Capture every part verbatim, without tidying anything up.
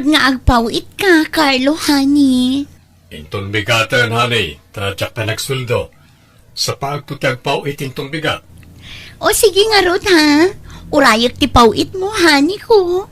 nga agpaw-itka, Carlo, honey. Inton bigaten, honey, ta diak pay nagsueldo. Sapaagto ti agpaw-it inton bigat. O sige ngarud, ha? Urayek ti paw-itmo, honey ko.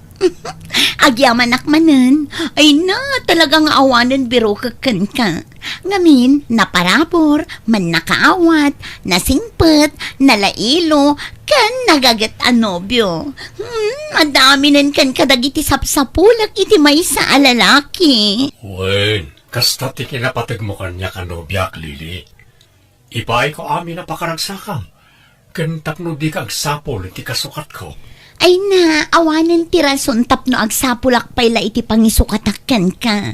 Agyamanak manen. Ay na, talaga nga awanen birokek kenka. Ngamin, naparabur, mannakaawat, nasingpet, nalailo, ken nagaget a nobio. Hmm, adda aminen kenka dagiti sapsapulek iti maysa a lalaki. Wen, kasta ti kinapategmo kaniak a nobiak, Lily. Ipaayko amin a pakaragsakam, ken tapno dika agsapul iti kasukatko. Ay na, awanen ti rason tapno agsapulak pay la iti pangisukatak kenka.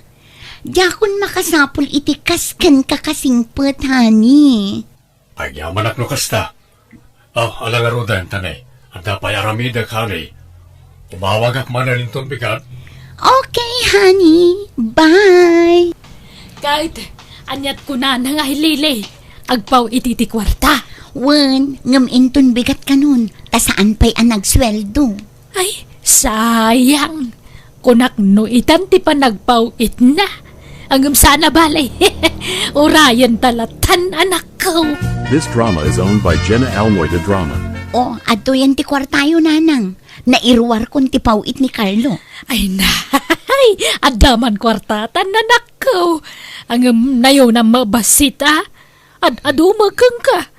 Diakon makasapul iti kas kenka kasingpet, honey. Agyamanak no kasta. Ah, ala ngaruden, ta ne, adda pay aramidek, honey. Umawagak manen inton bigat. Okay, honey. Bye. Ket, aniat kunana nga, Lily? Agpaw-it iti kuarta. Wen, ngem inton bigat kanon, ta saan pay a nagsueldo. Ay, sayang. Kunak no itan ti panagpaw-itna. Ngem saan a bale. Urayenta lattan, anakko. This drama is owned by Jenna Almoy de Drama. O, adtoyen ti kuartayo, nanang. Nairuarkon ti paw-it ni Carlo. Ay na, adda man kuartatan, anakko. Ngem nayonam met bassit, a? Ad-adu met kenka.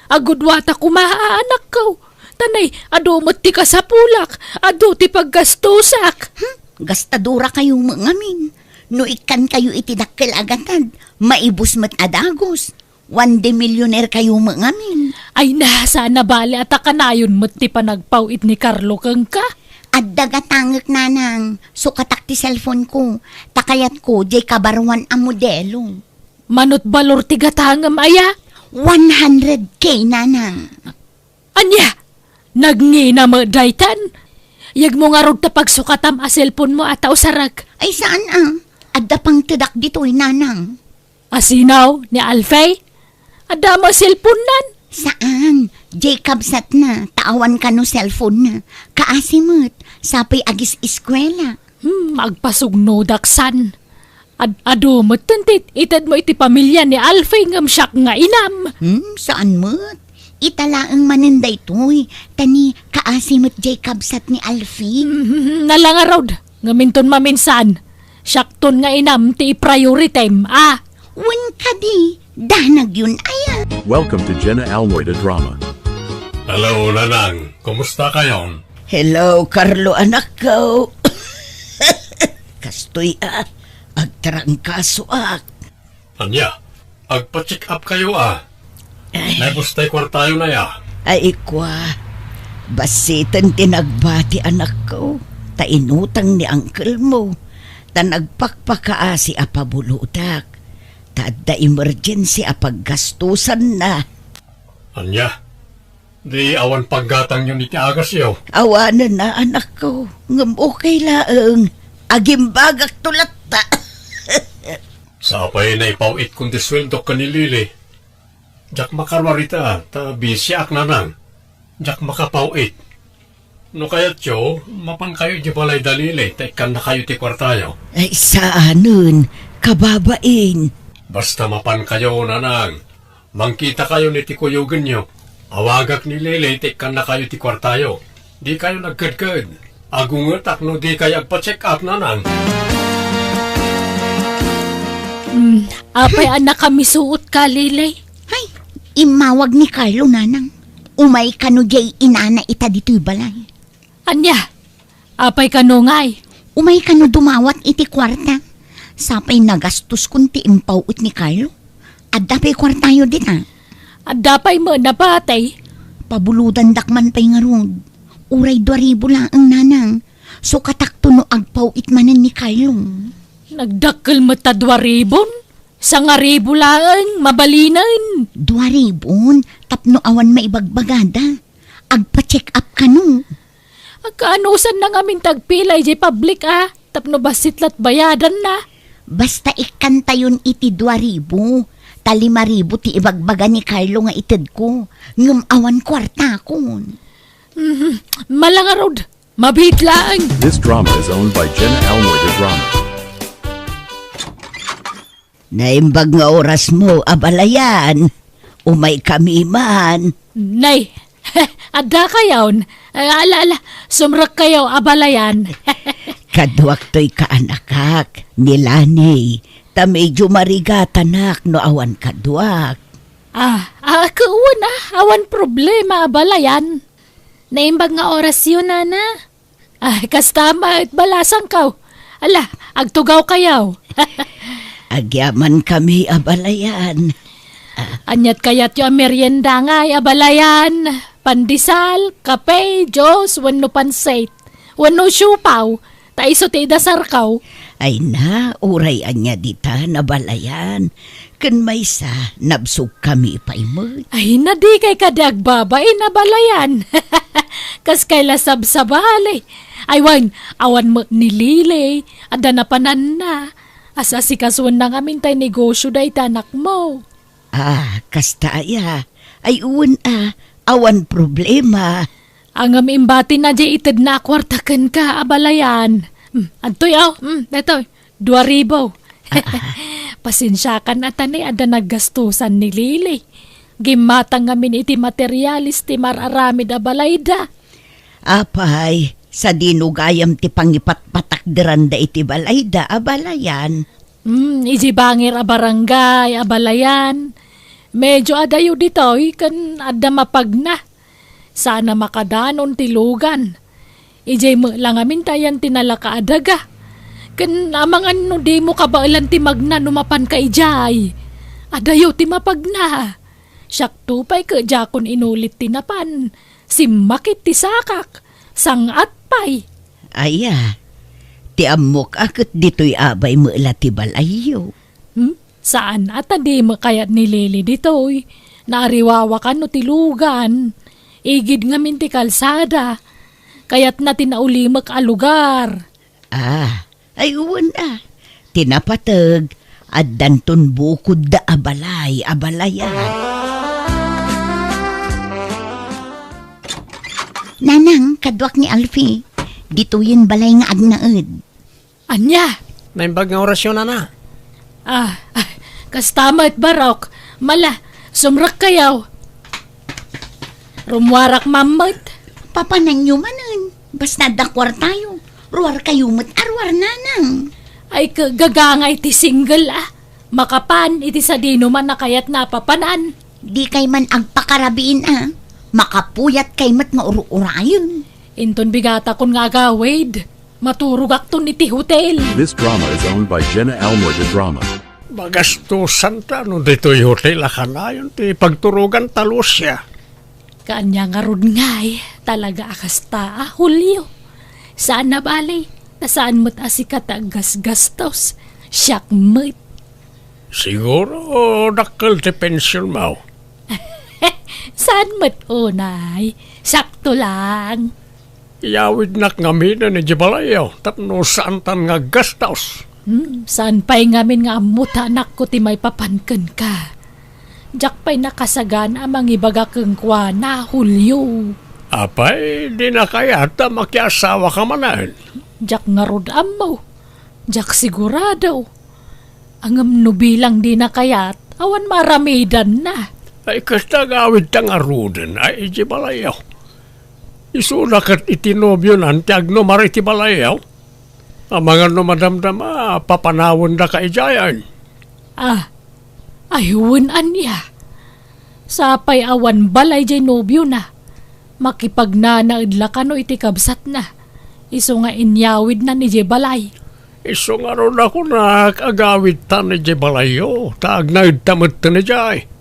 Agudwata koma, anakko. Ta ne, adu met ti kasapulak, adu ti paggastusak. Hmm, gastadorakayo met ngamin. No ikkankayo iti dakkel a gatad, maibus met a dagus. One day millionaire kayo met ngamin. Ay na, saan a bale a ta kanayon met ti panagpaw-it ni Carlo kenka. Adda gatangek, nanang. Sukatak ti cellphone ko. Ta kayatko, diay kabaruan a modelo. Manut balor ti gatangem aya? One hundred K, nanang. Ania? Nagngina met daytan? Yegmo ngarud ta pagsukatam a cellphone mo a ta usarek. Ay, saan a? Adda pangtedak ditoy, nanang. Asino? Ni Alfie? Adda met cellphone nan? Saan? Diay kabsatna, ta awan kano cellphone na. Kaasi met, sapay agis-eskuela. Hmm, agpasugnodak san. Ad-, adu met ti itedmo iti pamilya ni Alfie ngem siak nga inam. Hmm, saan met? Ita laeng manen daytoy, ta ni kaasi met diay kabsat ni Alfie. Hmm, ala ngarud, ngem inton maminsan, siakton nga inam ti iprioritem, a? Wen kadi, danagyon aya. Welcome to Jenna Almoy de Drama. Hello, Nanang. Kumusta kayon? Hello, Carlo, anakko. Kastoy a, agtarangkasoak. Ania, agpa-check up kayo a? Ay. Naibus tay kuartayo na ya? Ay, kwa. Bassiten ti nagbati, anakko. Ta inutang ni uncle mo. Ta nagpakpakaasi a pabulodak. Ta adda emergency a paggastusanna. Ania? Di awan paggatangyon iti agasyo? Awanen a, anakko. Ngem okay laeng. Agimbagakto latta. Sapay naipaw-itkon ti sueldok ken ni Lily. Diak makaruar ita, ta bisiak, Nanang. Diak makapaw-it. No kayatyo, mapankayo idiay balay da Lily, ta ikkannakayo ti kuartayo. Ay, saanen, kababain. Basta mapankayo, Nanang. Mangkitakayon iti kuyogenyo. Awagak ni Lily ta ikkannakayo ti kuartayo. Dikayo nagkedked. Agungetak no dikay agpa-check up, Nanang. Hmm, apay a nakamisuot ka, Lily? Hay, immawag ni Carlo, Nanang. Umay kano diay inana ita ditoy balay. Ania? Apay kano ngay? Umay kano dumawat iti kuarta. Sapay nagastoskon ti impaw-it ni Carlo. Adda pay kuartayo dita? Adda pay met napatay. Pabulodandak man pay ngarud. Uray dua ribu laeng, Nanang. Sukatakto no agpaw-it manen ni Carlo. Nagdakkel met ta dua ribun? Sangaribu laeng, mabalinen. Dua ribun, tapno awan maibagbagada. Agpa-check up kano. Agkaanusanna ngamin ti agpila idiay public a, tapno bassit la't bayadanna. Basta ikkantayon iti dua ribu, ta lima ribu ti ibagbaga ni Carlo nga itedko, ngem awan kuartakon. Mhm. Mala ngarud, Mabiit laeng! This drama is owned by Jenna Almoy de Drama. Naimbag nga orasmo, abalayan. Umaykami man. Nay, adda kayon. Ala, ala, sumrekkayo, abalayan. Kaduak toy kaanakak, ni Lani. Ta medyo marigatanak no awan kaduak. Ah, ah, kawan, ah, awan problema, abalayan. Naimbag nga orasyo, nana. Ah, kasta met, balasangko. Ala, agtugawkayo. Agyamankami, abalayan. Ania't kayatyo a merienda ngay, abalayan? Pandesal, kape, juice, wenno pansit, wenno siopaw, ta isu ti idasarko. Ay na, uray ania ditan, abalayan. Ken maysa, nabsogkami pay met. Ay na, dikay kadi agbabain, abalayan. Kaskay la sabsabali. Ay wen, awan met ni Lily, adda napananna. As-asikasuenna ngamin tay negosio dayta anakmo. Ah, kasta aya. Ay wen a, awan problema. Ngem imbatina diay itedna a kuarta kenka, abalayan. Hmm, adtoy, aw, hmm, daytoy, dua ribu. Ah, ah. Pasensiakan a ta ni adda naggastusan ni Lily. Gimmatang ngamin iti materialis ti mar-aramid a balayda. Apay, sadino gayam ti pangipatpatakderanda iti balayda, abalayan? Hmm, idiay bangir a barangay, abalayan. Medyo adayo ditoy ken adda mapagna. Saan a makadanon ti lugan. Idiay met la ngamin ti ayan ti nalaka a daga. Ken amangan no dimo kabaelan ti magna no mapanka idiay. Adayo ti mapagna. Siakto pay ket diakon inulit ti napan. Simmakit ti sakak. Sang-at pay. Aya, ti ammok a ket ditoy abay met la ti balayyo. Hmm? Saan a ta di met kayat ni Lily ditoy. Naariwawakan no ti lugan. Igid ngamin ti kalsada. Kayatna ti naulimek a lugar. Ah, ay wen a. Ti napateg, addanton bukodda a balay, abalayan. Nanang, kaduak ni Alfie. Ditoyen balay nga agnaed. Ania? Naimbag nga orasyo, nana. Ah, ah, kasta met, barok. Mala, sumrekkayo. Rummuarak man met. Papananyo manen. Basta adda kuartayo. Ruarkayo met a ruar, nanang. Ay, kagagangay ti single, ah. Makapan iti sadinoman a kayatna a papanan. Dikay man agpakarabiin, ah. Makapuyatkay met nga ur-urayen. Inton bigatakon nga agawid, maturogakton iti hotel. This drama is owned by Jenna Almoy de Drama. Magastusanta no ditoy hotel a kanayon ti pagturoganta, Lucia. Kaanya ngarud ngay, talaga a kasta a, Julio. Saan a bale, ta saan met a sika ti aggasgastos. Siak met. Siguro, dakkel ti pensionmo. Saan met unay? Sakto lang. Iyawidnak ngaminen idiay balayyo tapno saantan nga aggastos. Hmm, saan pay ngamin nga ammo ta anakko ti maipapan kenka? Diak pay nakasagana a mangibaga kenkuana, Julio. Apay, dina kayat a makiasawaka manen? Diak ngarud ammo. Diak sigurado. Ngem no bilang dina kayat, awan maaramidanna. Ay, kasta agawidta ngaruden a idiay balayyo. Isuna ket iti nobionan ti agnumar iti balayyo. Amangan no madamdama, papanawendaka idiayen. Ah, ay wen ania. Sapay awan balay diay nobiona. Makipagnanaed la kano iti kabsatna. Isu nga inyawidnan idiay balay. Isu ngarud a kunak, agawidtan idiay balayyo, ta agnaedta metten idiay.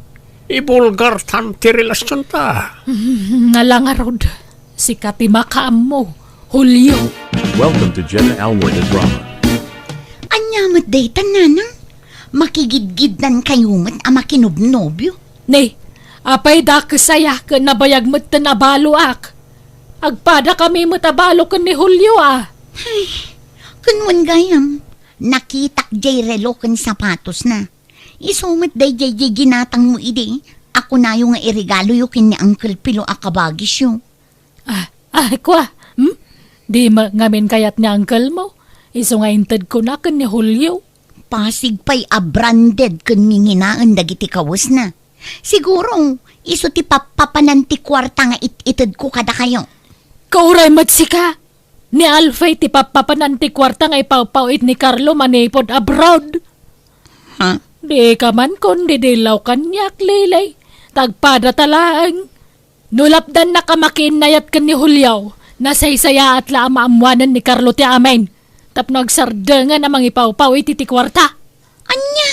Ibulgartan ti relasionta. Hmm, ala ngarud. Sika ti makaammo, Julio. Welcome to Jenna Almoy de Drama. Ania met dayta, nanang? Makigidgidnankayo met a makinobnobio? Ne, apay dakes aya ken nabayag metten a baloak? Agpadakami met a balo ken ni Julio a. Ay, ken wen gayam, nakitak diay relo ken sapatosna. Isu met daydiay diay ginatangmo idi a kunayo nga iregaloyo ken ni Uncle Pilo a kabagisyo. Ah, ah, kua, hmm? Di met ngamin kayat ni uncle mo, isu nga intedkona ken ni Julio. Pasig pay a branded ken nginginaen dagiti kawesna. Siguro, isu ti pappapanan ti kuarta nga it-itedko kadakayo. Kauray met sika, ni Alfie ti pappapanan ti kuarta nga ipawpaw-it ni Carlo manipud abroad. Ha? Di ka man kun didillaw kaniak, Lily. Tagpada ta laeng. No lapdannaka makiinnayat ken ni Julio, nasaysayaat la a maammoanen ni Carlo ti amin, tapno agsardengen a mangipawpaw iti ti kuarta. Ania?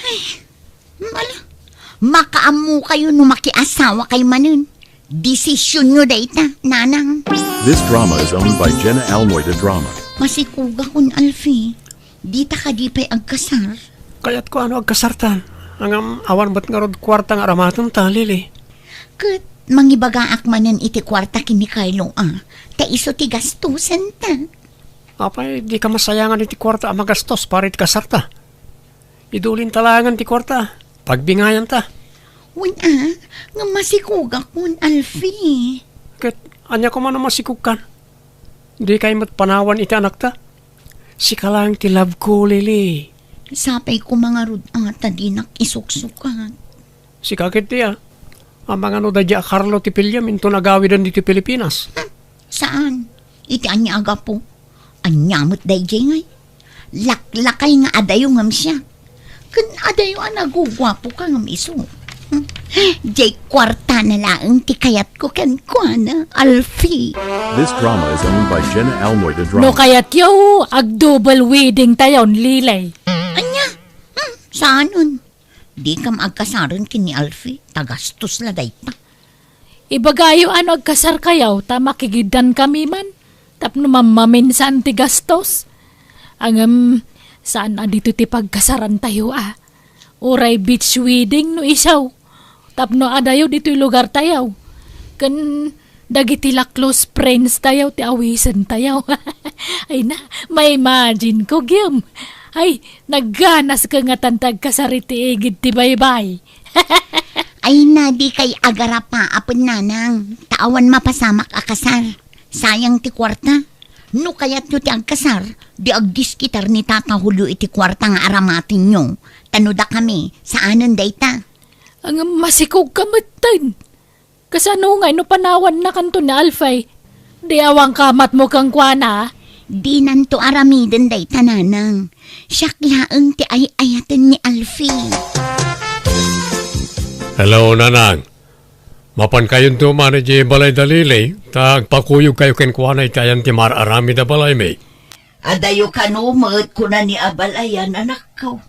Ay, mala, makaammokayo no makiasawakay manen. Desisionyo dayta, nanang. This drama is owned by Jenna Almoy de Drama. Masikogakon, Alfie. Dita kadi pay agkasar? Kayatko a no agkasartan. Ngem awan met ngarud kuarta nga aramatenta, Lily. Ket mangibagaak manen iti kuarta ken ni Carlo, a, ta isu ti gastosenta. Apay, dika masayangan iti kuarta a magastos para iti kasarta? Idulinta laengen ti kuarta. Pagbingayanta. Wen a, nga masikogakon, Alfie. Ket ania koma no masikogkan? Dikay met panawan iti anakta? Sika laeng ti love ko, Lily. Sapay koma ngarud a ta dinak isuksukat. Sika ketdi a, amangan no daydi a Carlo ti piliem inton agawiden ditoy Pilipinas. Hmm, saan? Iti ania a gapu? Ania met daydiay ngay? Laklakay nga adayo ngem siak. Ken adayo a naguguapoka ngem isu. Hmm, diay kuartana laeng ti kayatko kenkuana, Alfie. This drama is owned by Jenna Almoy de Drama. No kayatyo, ag-double wedding tayon, Lily. Ania? Hmm, saanen? Dikam agkasaren ken ni Alfie, ta gastos la dayta. Ibagayo a no agkasarkayo ta makigiddankami man tapno mammaminsan ti gastos. Ngem, saan a ditoy ti pagkasarantayo a. Uray beach wedding no isu. Tapno adayo ditoy lugartayo. Ken dagiti la close friends tayo ti awisentayo. Ay na, ma-imagine ko, Gem. Ay, nagganas ka nga tan ti agkasar iti igid ti baybay. Ay na, dikay agarapa, apo nanang, ta awan mapasamak a kasar. Sayang ti kuarta. No kayatyo ti agkasar, di agdiskitar ni Tata Julio iti kuarta nga aramatenyo. Ta no dakami, saanen dayta. Ngem masikog ka metten. Kasano ngay no panawannakanto ni Alfie? Di awan kamatmo kenkuana? Dinanto aramiden dayta, nanang. Siak laeng ti ay-ayaten ni Alfie. Hello, nanang. Mapankayonto man idiay balayda, Lily, ta agpakuyogkayo kenkuana iti ayan ti mar-aramid a balaymi. Adayo kano met, kuna ni abalayan, anakko.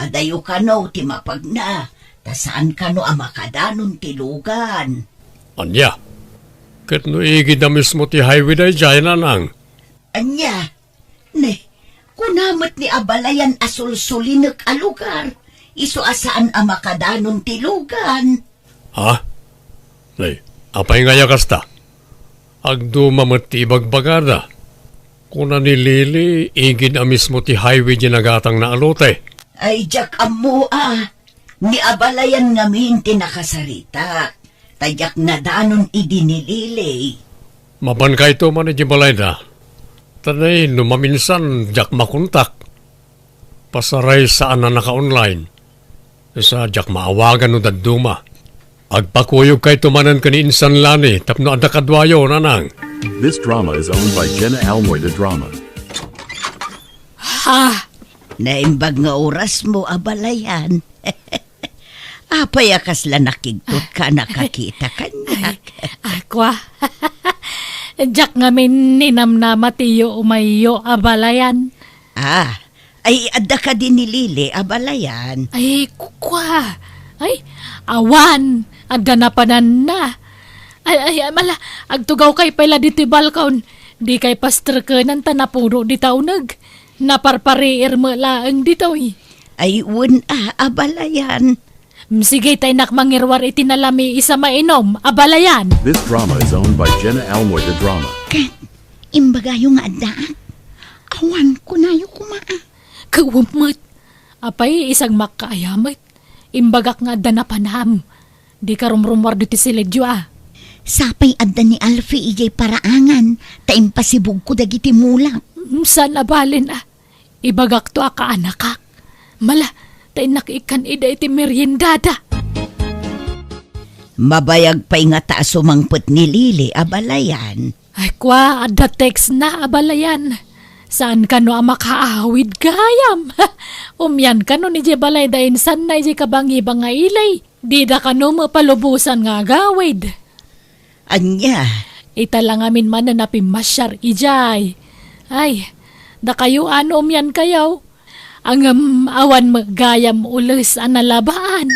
Adayo kano ti mapagna, ta saan kano a makadanon ti lugan. Ania? Ket no igid a mismo ti highway daydiay, nanang? Ania? Ne, kuna met ni abalayan a sulsulinek a lugar, isu a saan a makadanon ti lugan. Ha? Nay, apay ngay a kasta? Agduma met ti ibagbagada. Kuna ni Lily, igid a mismo ti highway di nagatangna a lote. Ay, diak ammo a. Ni abalayan ngamin ti nakasaritak. Ta diak nadanon idi ni Lily. Mapankayto man iti balayda. Ta nay, no maminsan, diak makontak. Pasaray saan a naka-online. Sa diak maawagan no dadduma. Agpakuyogkayto manen ken ni Insan Lani tapno adda kaduayo, nanang. This drama is owned by Jenna Almoy de Drama. Ha? Naimbag nga orasmo, abalayan. Apay a kasla nakigtotka a nakakita kaniak? Ay, akua. Diak ngamin ninamnama ti umayyo, abalayan. Ah, ay, adda kadi ni Lily, abalayan? Ay, kua. Ay, awan. Adda napananna. Ay, ay, ay, mala, agtugawkay pay la ditoy balkon. Dikay pasterkenan ta napuno dita uneg. Naparpariir met laeng ditoy. Ay, wen a, abalayan. Mm, sige, ta innak mangiruar iti nalami a mainom, abalayan. This drama is owned by Jenna Almoy de Drama. Ket, imbagayo nga addaak. Awan, kunayo koma a. Kawem met. Apay, isang makkaaya met. Imbagak nga adda napanam. Dika rumrumuar ditoy silidyo a. Sapay adda ni Alfie idiay paraangan, ta impasibugko dagiti mulak. Mm, saan a balen a. Ibagakto a kaanakak. Mala, ta innak ikkan ida iti meriendada. Mabayag pay ngata a sumangpet ni Lily, abalayan. Ay, kua, adda text na, abalayan. Saan kano a makaawid gayam? Umian kano ni Jebalay da insanna iti kabangiba nga ili. Dida kano mapalubosan nga agawid. Ania? Ita la ngamin manen a pimmasiar idiay. Ay, dakayo ano umian kayo? Ngem awan met gayam ules a nalabaan.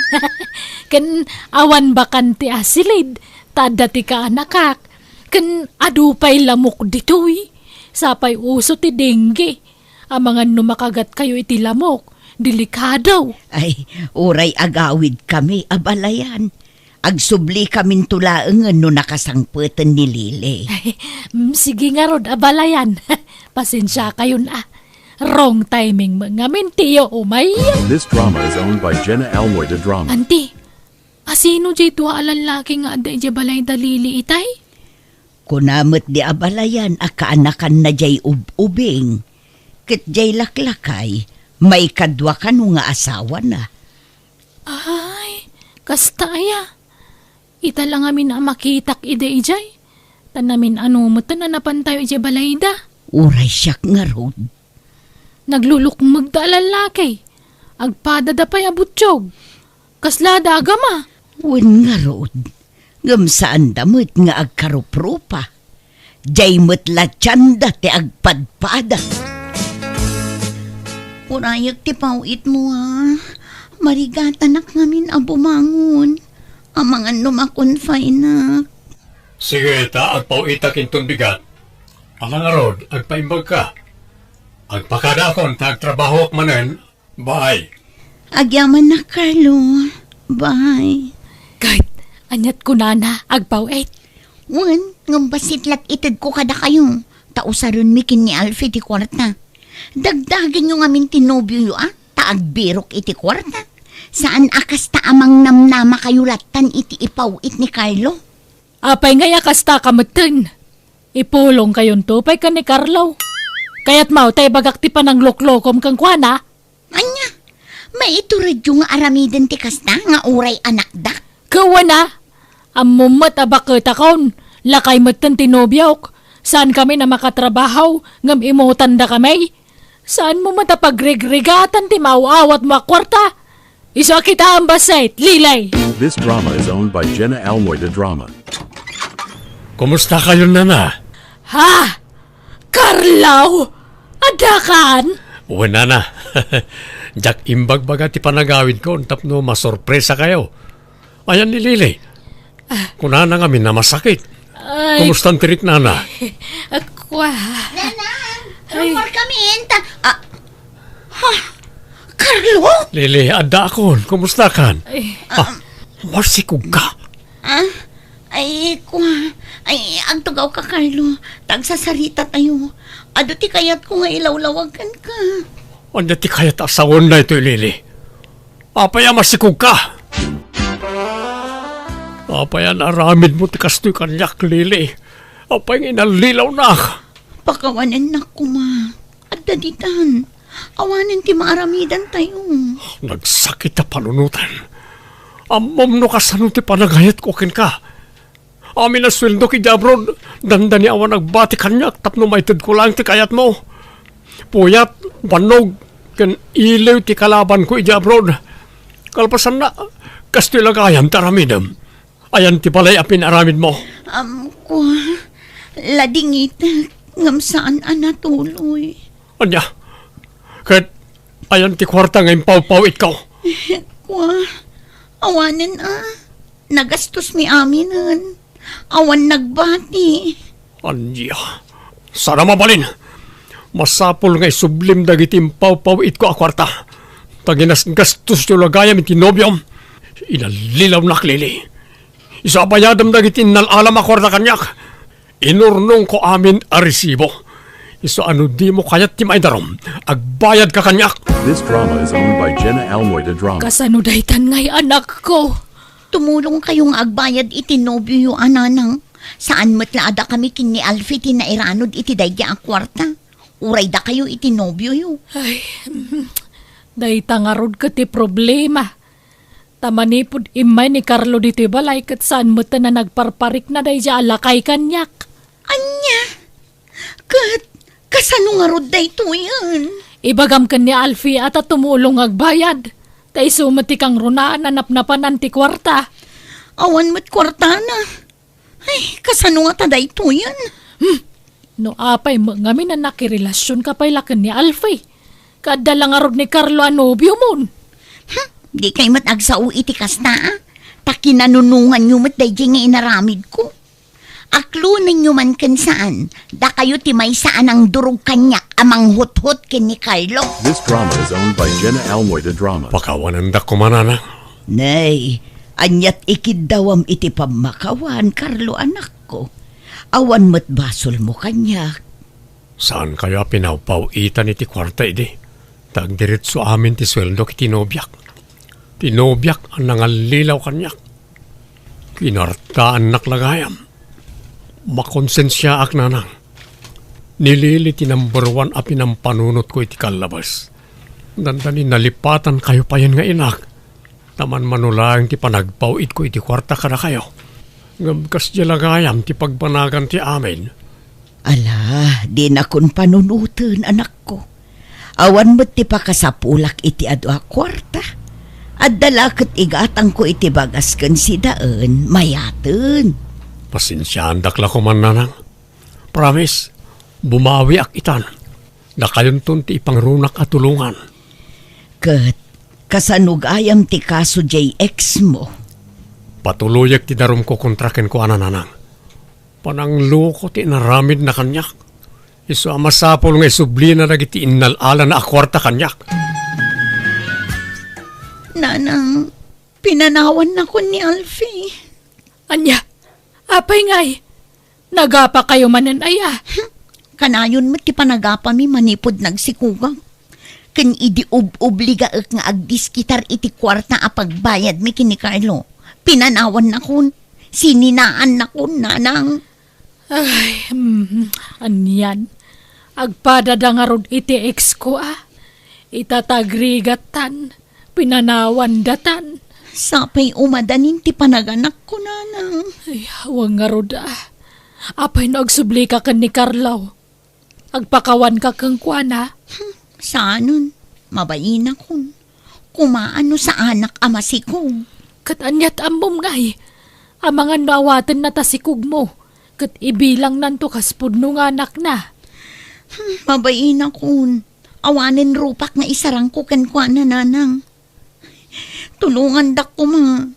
Ken awan bakante a silid, ta adda ti kaanakak. Ken adu pay lamok ditoy. Sapay uso ti dengue. Amangan no makagat kayo iti lamok, delikado. Ay, uray agawid kami, abalayan. Agsubli kaminto laengen no nakasangpeten ni Lily. Mm, sige ngarud, abalayan. Pasensia kayon a. Wrong timing met ngamin tiyo umay. This drama is owned by Jenna Almoy de Drama. Anti, asino jay dua a lallaki nga adda idiay balay da Lily itay? Kuna met di abalayan a kaanakanna jay ub-ubing. Ket jay laklakay, maikadua kano nga asawana. Ay, kasta aya. Ita la ngamin a makitak ida idiay. Ta namin-ano met a napantayo idiay balayda. Uray siak ngarud. Naglulukmegda a lallaki. Agpadada pay a butiog. Kaslada a gama. Wen ngarud. Ngem saanda met nga agkaruprupa. Jay met la tianda ti agpadpada. Urayek ti paw-itmo, a. Marigatanak ngamin a bumangon. Amangan no makonfinak. Sige, ta agpaw-itak inton bigat. Ala ngarud, agpaimbagka. Agpakadaakon ta agtrabahoak manen. Bye. Agyamannak, Carlo. Bye. Ket, aniat kunana, agpaw-it? Wen, ngem bassit la ti itedko kadakayo. Ta usarenmi ken ni Alfie ti kuarta. Dagdagenyo ngamin ti nobioyo, a, ta agbirok iti kuarta. Saan a kasta a mangnamnamakayo lattan iti ipaw-it ni Carlo. Apay ngay a kasta ka metten? Ipulongkayonto pay ken ni Carlo. Kayatmo ta ibagak ti panangluklokom kenkuana? Ania? Maituredyo nga aramiden ti kasta nga uray anakdak? Ket wen a, ammom met a baketakon, lakay metten ti nobiok. Saankami a makatrabaho, ngem imutandakami. Saanmo met a pagrigrigatan ti maaw-awatmo a kuarta. Isu a kitaem bassit, Lily! This drama is owned by Jenna Almoy de Drama. Kumusta kayo, nana? Ha? Carlo! Addakan? Wen, nana. Diak imbagbaga ti panagawidko tapno masorpresa kayo. Ayan ni Lily. Ah. Kunana ngamin a masakit. Ay. Kumusta ti riknana? Kua. Nanang, ay. Rumor kami, enta. Ah. Ha? Carlo? Lily, addaakon. Kumusta kan? Ay. Ah, masikog ka? Ah? Ay, kua. Ay, agtugaw ka, Carlo. Tagsasarita tayo. Adu ti kayatko nga ilawlawag kenka. Ania ti kayat a sawen daytoy, Lily? Apay a masikog ka? Apay a naaramidmo ti kastoy kaniak, Lily? Apay nga inallilawnak? Pakawanennak koma. Adda ditan. Awanen ti maaramidantayo. Nagsakit a panunoten. Ammom no kasano ti panagayatko kenka. Amin a sueldok idiay abroad, dandani awan agbati kaniak tapno maitedko laeng ti kayatmo. Puyat, bannog, ken iliw ti kalabanko idiay abroad. Kalpasanna, kastoy la gayam ti aramidem. Ayan ti balay a pinaramidmo. Am, kua, ladingitek, ngem saan a natuloy. Ania? Ket ayan ti kuarta nga impawpaw-itko? Kua, awanen a. Nagastosmi aminen. Awan nagbati. Ania? Saan a mabalin. Masapul nga isublim dagiti impawpaw-itko a kuarta. Ta ginasgastosyo la gayam iti nobiom. Inallilawnak, Lily. Isu a bayadem dagiti innal-alam a kuarta kaniak. Inurnongko amin a resibo. Isu a no dimo kayat ti maidarom, agbayadka kaniak. This drama is owned by Jenna Almoy de Drama. Kasano daytan ngay, anakko? Tumulongkayo nga agbayad iti nobioyo a nanang. Saan met la a dakami ken ni Alfie ti nairanod iti daydi a kuarta. Uray dakayo iti nobioyo. Ay, mm, dayta ngarud ket ti problema. Ta manipud immay ni Carlo ditoy balay ket saan met a nagparparikna daydi a lakay kaniak. Ania? Ket kasano ngarud daytoyen? Ibagam ken ni Alfie a ta tumulong agbayad. Ta isu met ti kangrunaan a napnapanan ti kuarta. Awan met kuartana. Ay, kasano ngata daytoyen? Hmm. No apay met ngamin a nakirelasionka pay la ken ni Alfie? Kaadda la ngarud ni Carlo a nobiomon. Hmm, dikay met agsao iti kasta, a? Ta kinanunonganyo met daydi nga inaramidko. Aklonenyo man ken saan, dakayo ti maysa a nangdurog kaniak a manghuthot ken ni Carlo. This drama is owned by Jenna Almoy de Drama. Pakawanendak koma, nanang. Nay, aniat ikiddawam iti pammakawan, Carlo, anakko? Awan met basolmo kaniak. Saankayo a pinawpaw-itan iti kuarta idi? Ta agdiretso amin ti sueldok iti nobiak. Ti nobiak a nangallilaw kaniak. Kinartaannak la gayam. Makonsensiaak, nanang. Ni Lily ti number one a pinampanunotko iti kallabas. Dandani nalipatankayo payen nga inak. Ta manmano laeng ti panagpaw-itko iti kuarta kadakayo. Ngem kasdiay la gayam ti pagbanagan ti amin. Ala, dinakon panunoten, anakko. Awan met ti pakasapulak iti adu a kuarta. Adda la ket igatangko iti bagas ken sidaen, mayaten. Pasensiaandak la koman, nanang. Promise, bumawiak itan. Dakayonton ti ipangrunak a tulongan. Ket kasano gayam ti kaso jay ex mo? Patuloyek ti darumko kontra kenkuana, nanang. Panangloko ti inaramidna kaniak. Isu a masapul nga isublina dagiti innal-alana a kuarta kaniak. Nanang, pinanawannakon ni Alfie. Ania? Apay ngay? Nagapakayo manen aya? Hmm, kanayon met ti panagapami manipud nagsikogak. Ken idi ub-obligaek nga agdiskitar iti kuarta a pagbayadmi ken ni Carlo, pinanawannakon, sininaannakon, nanang. Ay, mm, anian. Agpadada ngarud iti ex ko, a. Ita ta agrigatan, pinanawandatan. Sapay umadanin ti panaganakko, nanang. Ay, awan ngarud, a. Apay no agsublika ken ni Carlo? Agpakawanka kenkuana? Hmm, saanen. Mabainakon. Kumaan no saanak a masikog. Ket aniat ammom ngay? Amangan no awatenna ta sikogmo, ket ibilangnanto kas pudno nga anakna. Hmm, mabainakon. Awanen rupak nga isarangko kenkuana, nanang. Tulongandak koma.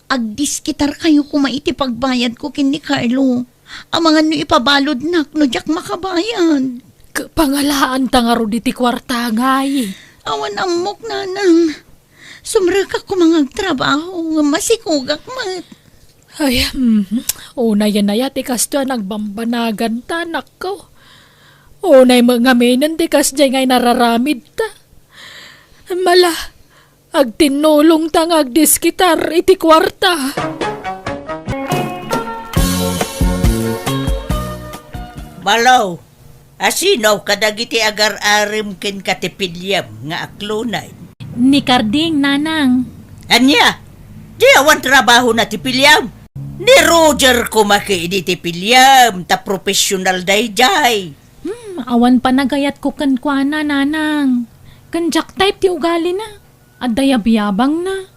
Agdiskitarkayo koma iti pagbayadko ken ni Carlo. Amangan no ipabaludnak no diak makabayad. K-, pangalaanta ngarud iti kuarta, ngay. Awan ammok, nanang. Sumrekak koma nga agtrabaho, ngem masikogak met. Ay, mhm. Unay a naya ti kastoy a nagbambanaganta, anakko. Unay met ngaminen ti kasdiay nga inararamidta. Mala, agtinnulongta nga agdiskitar iti kuarta. Malo, asino kadagiti agar-arem kenka ti piliem nga aklonen? Ni Carding, nanang. Ania? Di awan trabahona ti piliem? Ni Roger koma ketdi ti piliem, ta professional daydiay. Hmm, awan panagayatko kenkuana, nanang. Ken diak type ti ugalina. Adda yabyabangna.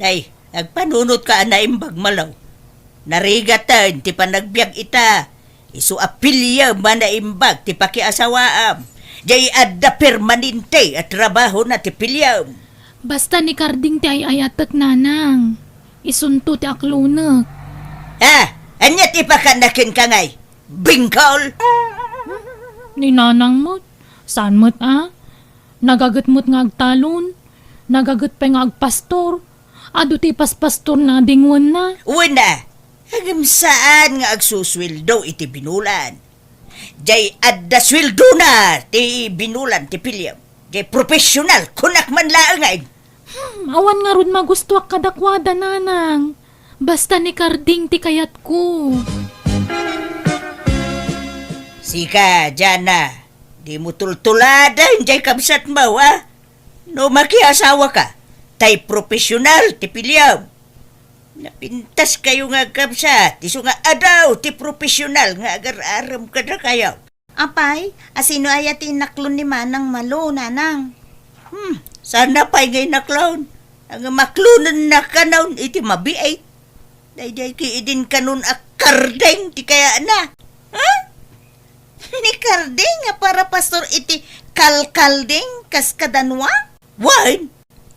Ay, agpanunotka a naimbag, Malo. Narigaten ti panagbiag ita. Isu a piliem a naimbag ti pakiasawaam. Jay adda permanente a trabahona ti piliem. Basta ni Carding ti ay-ayatek, nanang. Isunto ti aklonek. Ah, ania ti pakanaken ka ngay? Bingkol? Ni nanang met. Saan met, a? Nagaget met nga agtalon. Nagaget pay nga agpastor. Adu ti ipaspastorna a dingwenna. Wen a, ngem saan nga agsusueldo iti binulan. Jay adda sueldona ti binulan ti piliem. Jay professional, kunak man laeng, ay. Hmm, awan ngarud magustuak kadakuada, nanang. Basta ni Karding ti kayatko. Sika, Jana, dimo tultuladen jay kabsatmo, a? No makiasawaka, tay profesional ti piliam. Napintaskayo nga agkabsat, isu nga adu ti profesional nga agar-arem kadakayo. Apay, asino aya ti inaklon ni Manang Malo, Nanang? Hmm, saan pay nga inaklon? Ang maklonennak kanon iti mabiit. Daydiay ki idin kanon a Karding ti kayatna. Ha? Ni Karding nga para pastor iti kalkalding kas kadanua? Wen.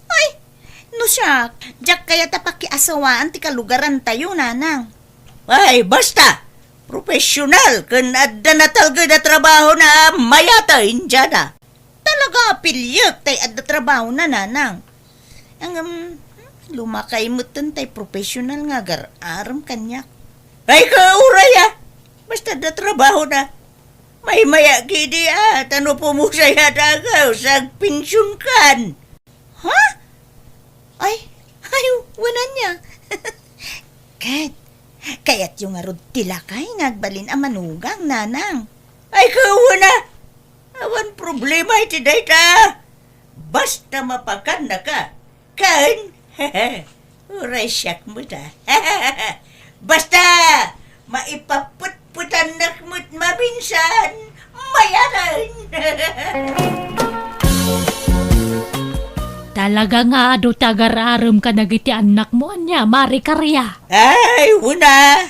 Ay, no siak, diak kayat a pakiasawaan ti kalugarantayo, Nanang. Ay, basta! Profesional ken adda natalged a trabahona a mayat a Indiana. Talaga a piliek tay adda trabahona, Nanang. Ngem, hmm, lumakay metten tay profesional nga agar-arem kaniak. Ay, kauray, a! Basta adda trabahona. Maymaya kidi, a, ta no pumusay a dagaw, sagpensionkan. Ha? Ay, ay, wen ania. Ket, kayatyo ngarud ti lakay nga agbalin a manugang, Nanang? Ay, kauna! Awan problema iti dayta. Basta mapakannaka. Ken, uray siak met, a. Basta, maipapetpetannak met maminsan, mayat a. Talaga nga adu ti agar-arem kadagiti annakmo, ania, Mari Karia? Ay, wen a.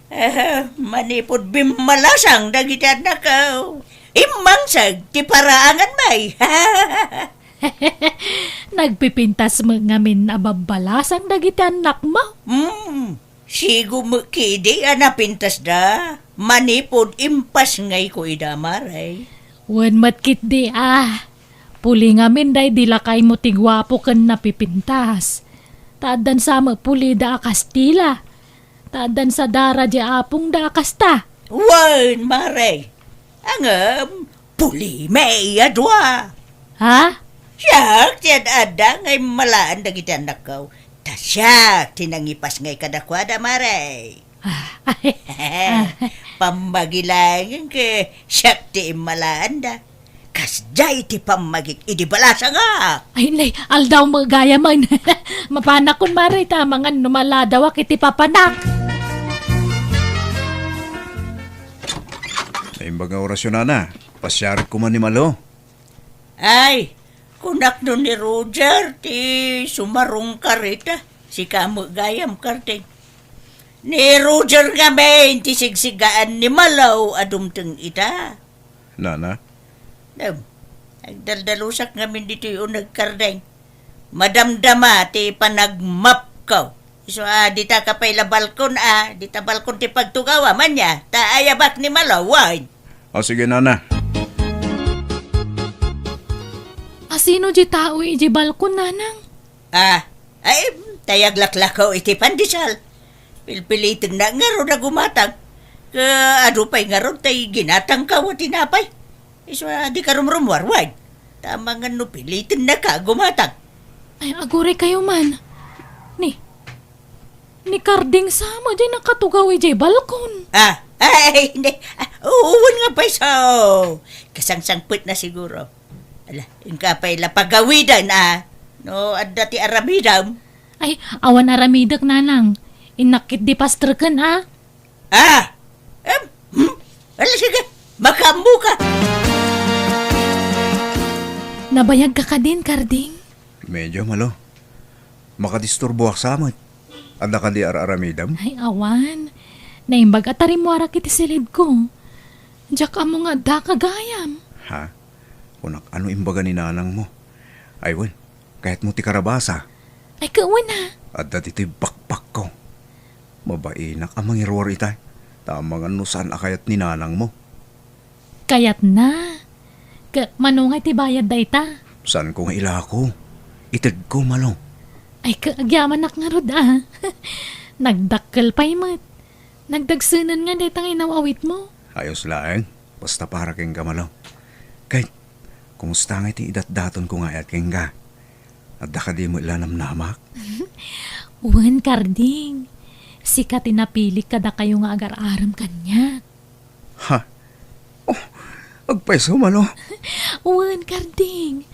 Eh, manipud bimmalasang dagiti annakko, immangseg ti paraangan, may. Nagpipintas met ngamin a babbalasang dagiti annakmo? Hmm, sigo met kidi a napintasda, manipud impasngayko ida, Mare. Wen met ketdi, a. Puli ngamin daydi lakaymo ti guapo ken napipintas. Ta addan sa met pulida a Kastila. Ta addan sa dara di apongda a kasta. Wen, Mare. Ngem, pulimi a dua. Ha? Siak ti ad-adda nga immalaan dagiti annakko. Ta siak ti nangipasngay kadakuada, Mare. Ah, ay, ah. Pammagi laeng ket siak ti immalaanda. Kasdiay ti pammagik idi balasangak. Ay, nay, aldaw met gayamen. Mapanakon, Mare, ta amangan no maladawak iti papanak. Naimbag nga orasyo, nana. Pasiarekko man ni Malo. Ay, kunak no ni Roger ti sumarungkar ita. Sika met gayam, Karding. Ni Roger ngamin ti sigsigaan ni Malo a dumteng ita. Nana? Dem, agdaldalusak ngamin ditoy uneg, Karding. Madamdama ti panagmapko. Isu a, dita ka pay la balkon a, dita balkon ti pagtugawam, ania, ta ayabak ni Malo, wen. O, sige, nana. Asino di tao iti balkon, nanang? Ah, ay, tay aglaklako iti pandesal. Pilpilitennak ngarud a gumatang. Ket adu pay ngarud tay ginatangko a tinapay. Isu a, dika rumrumuar, wen. Ta amangan no pilitennaka a gumatang. Ay, aguraykayo man. Ni, ni Karding sa met diay nakatugaw idiay balkon. Ah, ay, hindi. Ah, wen nga pay, so. Kasangsangpetna siguro. Ala, inka pay la pagawiden, a. No adda ti aramidem. Ay, awan aramidek, nanang. Innak ketdi pastreken, a. Ah! Em, hmm? Ala, sige, makaammoka. Nabayagka kadin, Karding? Medyo, Malo. Makadisturboak sa met. Adda kadi ar-aramidem? Ay, awan. Naimbag a tarimmuarak iti silidko. Diak ammo nga addaka gayam. Ha? Kunak, ano imbaga ni nanangmo? Ay, wen, kayatmo ti karabasa? Ay, kawen a. Adda ditoy backpackko. Mabainak a mangiruar ita. Ta amangan no saan a kayat ni nanangmo. Kayatna. Ket mano nga iti bayad dayta? Saanko nga ilako. Itedko, Malo. Ay, ka-, agyamanak ngarud, a. Nagdakkel pay met. Nagdagsenen nga dayta nga inaw-awitmo. Ayos laeng. Basta para kenka, Malo. Ket, kumusta nga iti idatdatonko nga ayat kenka? Adda kadi met la namnamak? Wen, Karding. Sika ti napilik kadakayo nga agar-arem kaniak. Ha? Oh, agpayso, Malo? Wen, Karding.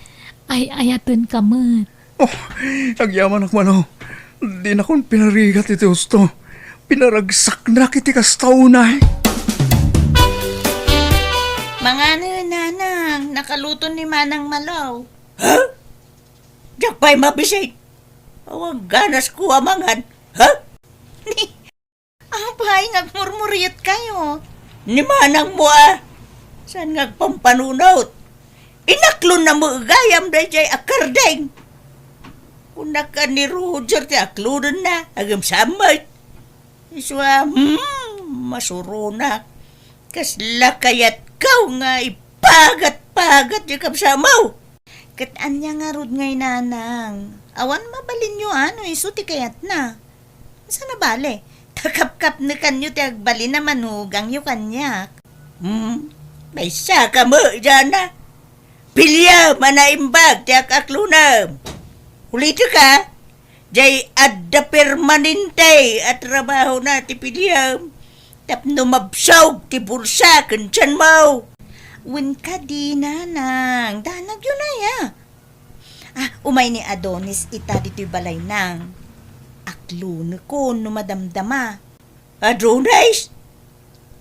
Ay-ayatenka met. Oh, agyamanak, Malo. Dinakon pinarigat iti husto. Pinaragsaknak iti kasta unay. Mangano, Nanang, nakaluto ni Manang Malo. Ha? Diak pay mabisit. Awan ganasko a mangan. Ha? Apay, nagmurmuriatkayo? Ni manangmo a. Saan nga agpampanunot? Inaklonna met gayam daydiay a Karding. Kunak a ni Roger ti aklonenna, agem sammet. Isua, hmm, masuronak. Kasla kayatko nga ipagat-pagat ti kabsatmo. Ket ania ngarud ngay, Nanang? Awan mabalinyo a no isu ti kayatna. Saan a bale, ta kapkapnekanyo ti agbalin a manugangyo kaniak. Hmm, maysa ka met, Jana. Piliam a naimbag ti ak-aklonem. Ulitek a, diay adda permanente a trabahona ti piliam tapno mabsog ti bulsa ken tianmo. Wen kadi, Nanang, danagyo aya. Ah, umay ni Adonis ita ditoy balay, Nang. Aklonekon no madamdama. Adonis?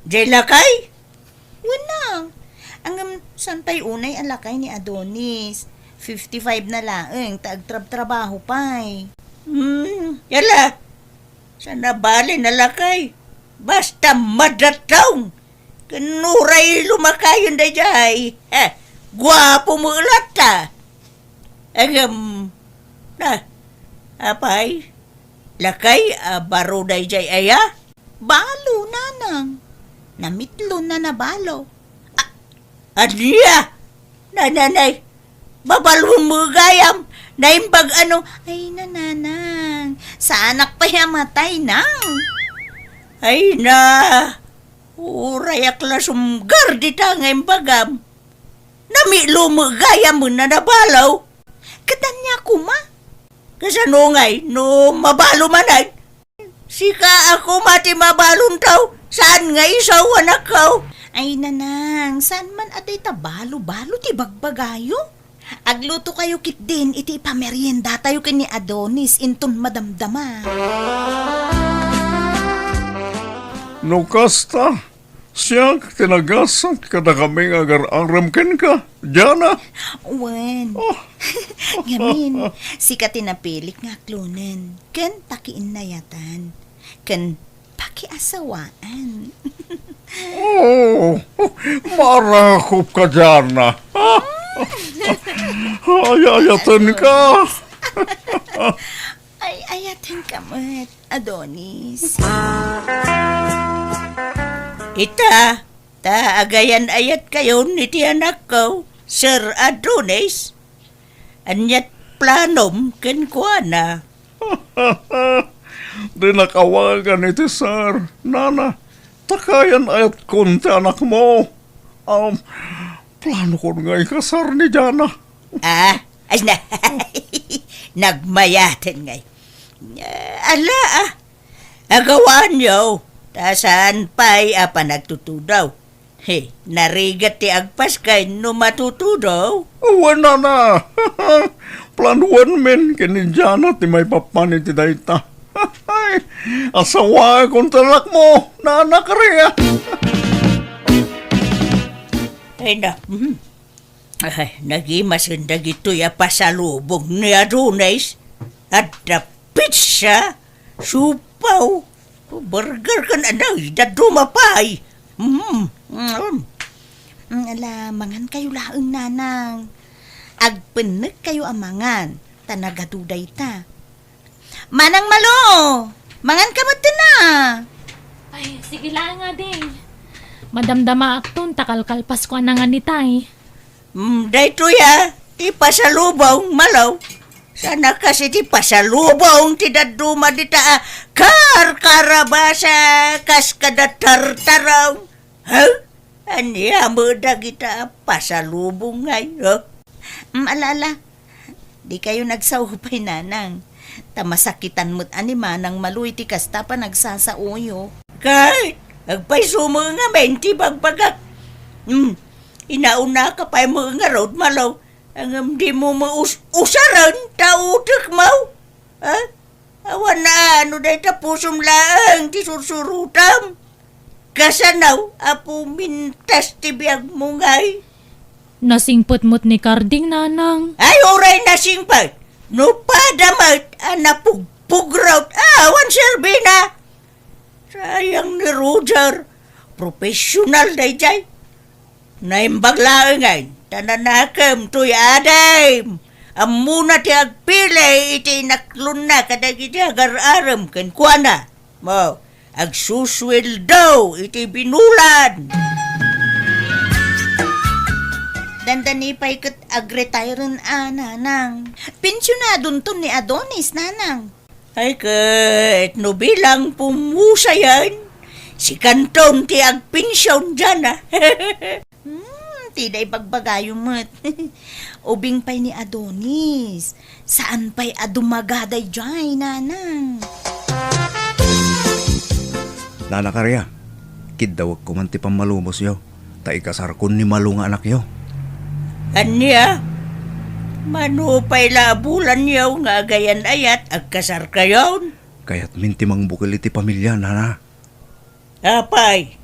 Diay lakay? Wen, Nang. Ngem saan pay unay a lakay ni Adonis? Fifty-five na laeng ta agtrabtrabaho pay. Hmm, yala. Saan a bale a lakay? Basta madatong. Ken uray lumakayon daydiay. Eh, guapo met latta. Ngem, na, apay, lakay a baro daydiay aya? Balo, Nanang. Namitlon a nabalo. Ah, ania? Nananay, babalon met gayam, naimbag a no. Ay, Nanang, saanak pay a matay, Nang. Ay na, uray ak la sumgar dita nga imbagam. Namitlon met gayam a nabalo. Ket ania koma? Kasano ngay no mabalo manen? Sika a koma ti mabalonto, saan nga isu a anakko? Ay, Nanang, saan man a dayta balo-balo ti bagbagayo? Aglutokayo ketdin iti ipameriendatayo ken ni Adonis inton madamdama. No kasta, siak ti nagasat kadakami nga agar-arem kenka, Jana. Wen. Oh. Ngamin, sika ti napilik nga aklonen ken pakiinnayatan ken pakiasawaan. Oh, marakop ka, Jana. Ay-ayatenka. Ay-ayatenka met, Adonis. Ita, ta agayan-ayatkayon iti anakko, Sir Adonis. Aniat planom kenkuana? Dinak awagan iti sir, Nana, ta kayan-ayatkon ti anakmo. Um, planokon nga ikasar ni Jana. Ah, ay na, nagmayaten ngay. Ah, ala, ah. Agawaanyo, ta saan pay a panagtutudo. He, narigat ti agpaskay no matutudo. Wen, Nana. Planuenmin ken ni Jana ti maipapan iti dayta. Asawaek ti anakmo, Nana Korea. Ay na, mhm. Ay, nagimasen dagitoy a pasalubong ni Adonis. Adda pizza, siopaw, burger ken anay, dadduma pay. Mm, mm. Mm, ala, mangankayo laeng, Nanang. Agpennekkayo a mangan, ta nagadu dayta. Manang Malo, manganka metten a. Ay, sige laeng, ading. Madamdamaakton ta kalkalpasko a nangan itay. Mm, daytoy a, ti pasalubong, Malo. Saan a kas iti pasalubong ti dadduma dita a karkarabasa kas kada tartarong. Ha? Ania met dagita a pasalubong ngay, ha? Mm, ala, ala. Dikayo nagsao pay, Nanang. Ta masakitan met a ni Manang Malo iti kasta panagsasaoyo. Ket agpayso met ngamin ti bagbagak. Hmm, inaunaka pay met ngarud, Malo. Ngem dimo met us-, usaren ta utekmo. Ha? Awan a, no dayta pusom laeng ti sursurutam. Kasano a pumintas ti biagmo ngay? Nasingpet met ni Karding, Nanang. Ay, uray nasingpet. No pada met a napugpugrot, awan serbina. Sayang ni Roger. Professional daydiay. Naimbag laengen, ta nanakem toy adim. Ammona ti agpili iti inaklonna kadagiti agar-arem kenkuana. Mo, agsusueldo iti binulan. Dandani pay ket agretire-en a, Nanang. Pensionadonton ni Adonis, Nanang. Ay ket, no bilang pumusayan, sikanton ti agpension diana. Hmm, ti da ibagbagayo met. Ubing pay ni Adonis. Saan pay a dumaga daydiay, Nanang? Nana Karia, kiddawekko man ti pammalubosyo, ta ikasarkon ni Malo nga anakyo. Ania? Mano pay la a bulanyo nga agayan-ayat, agkasarkayon? Kayatmin ti mangbukel iti pamilia, Nana. Apay,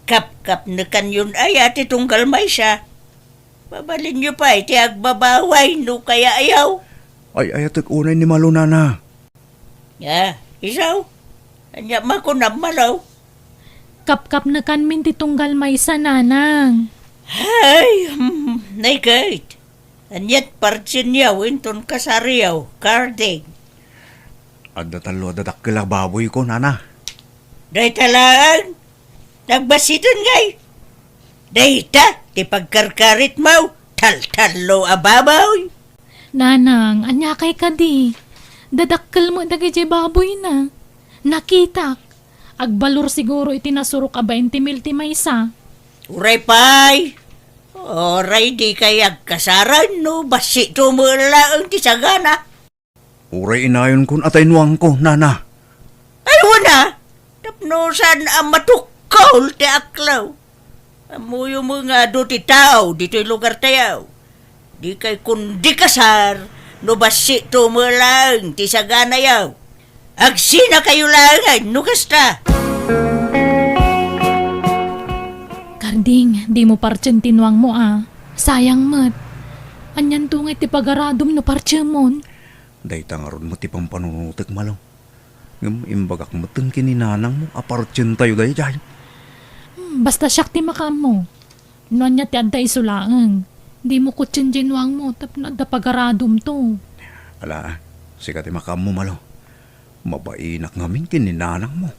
kapkapnekanyon aya ti tunggal maysa? Mabalinyo pay ti agbabaway no kayaayo. Ay, ayatek unay ni Malo, Nana. Ah, isu? Ania makunam, Malo? Kapkapnekanmin ti tunggal maysa, Nanang. Ay, hmm, nay ket. Aniat partsyenyo inton kasaryo, Karding? Adda tallo a dadakkel a baboyko, Nana. Dayta laeng? Nagbassiten ngay? Dayta ti pagkarkaritmo, taltallo a baboy. Nanang, aniakay kadi? Dadakkel met dagiti baboyna. Nakitak. Agbalor siguro iti nasurok a bainte mil ti maysa. Uray pay. Uray dikay agkasaren no bassitto met laeng ti sagana. Uray inayonkon a taynuangko, Nana. Ay, wen a! Tapno saan a matukkol ti aklaw. Ammoyo met nga adu ti tao ditoy lugartayo. Dikay kundi kasar no bassitto met laeng ti saganayo. Agsinakayo laengen no kasta. Karding, dimo partien ti nuangmo a. Sayang met. Anianto ngay ti pagaradom no partiemon? Dayta ngarud met ti pampanunotek, Malo. Ngem imbagak metten ken ni nanangmo a partientayo daydiay. Hmm, basta siak ti makaammo. No ania ti adda isu laeng, dimo kutien diay nuangmo tapno adda pagaradomto. Ala, sika ti makaammo, Malo. Mabainak ngamin ken ni nanangmo.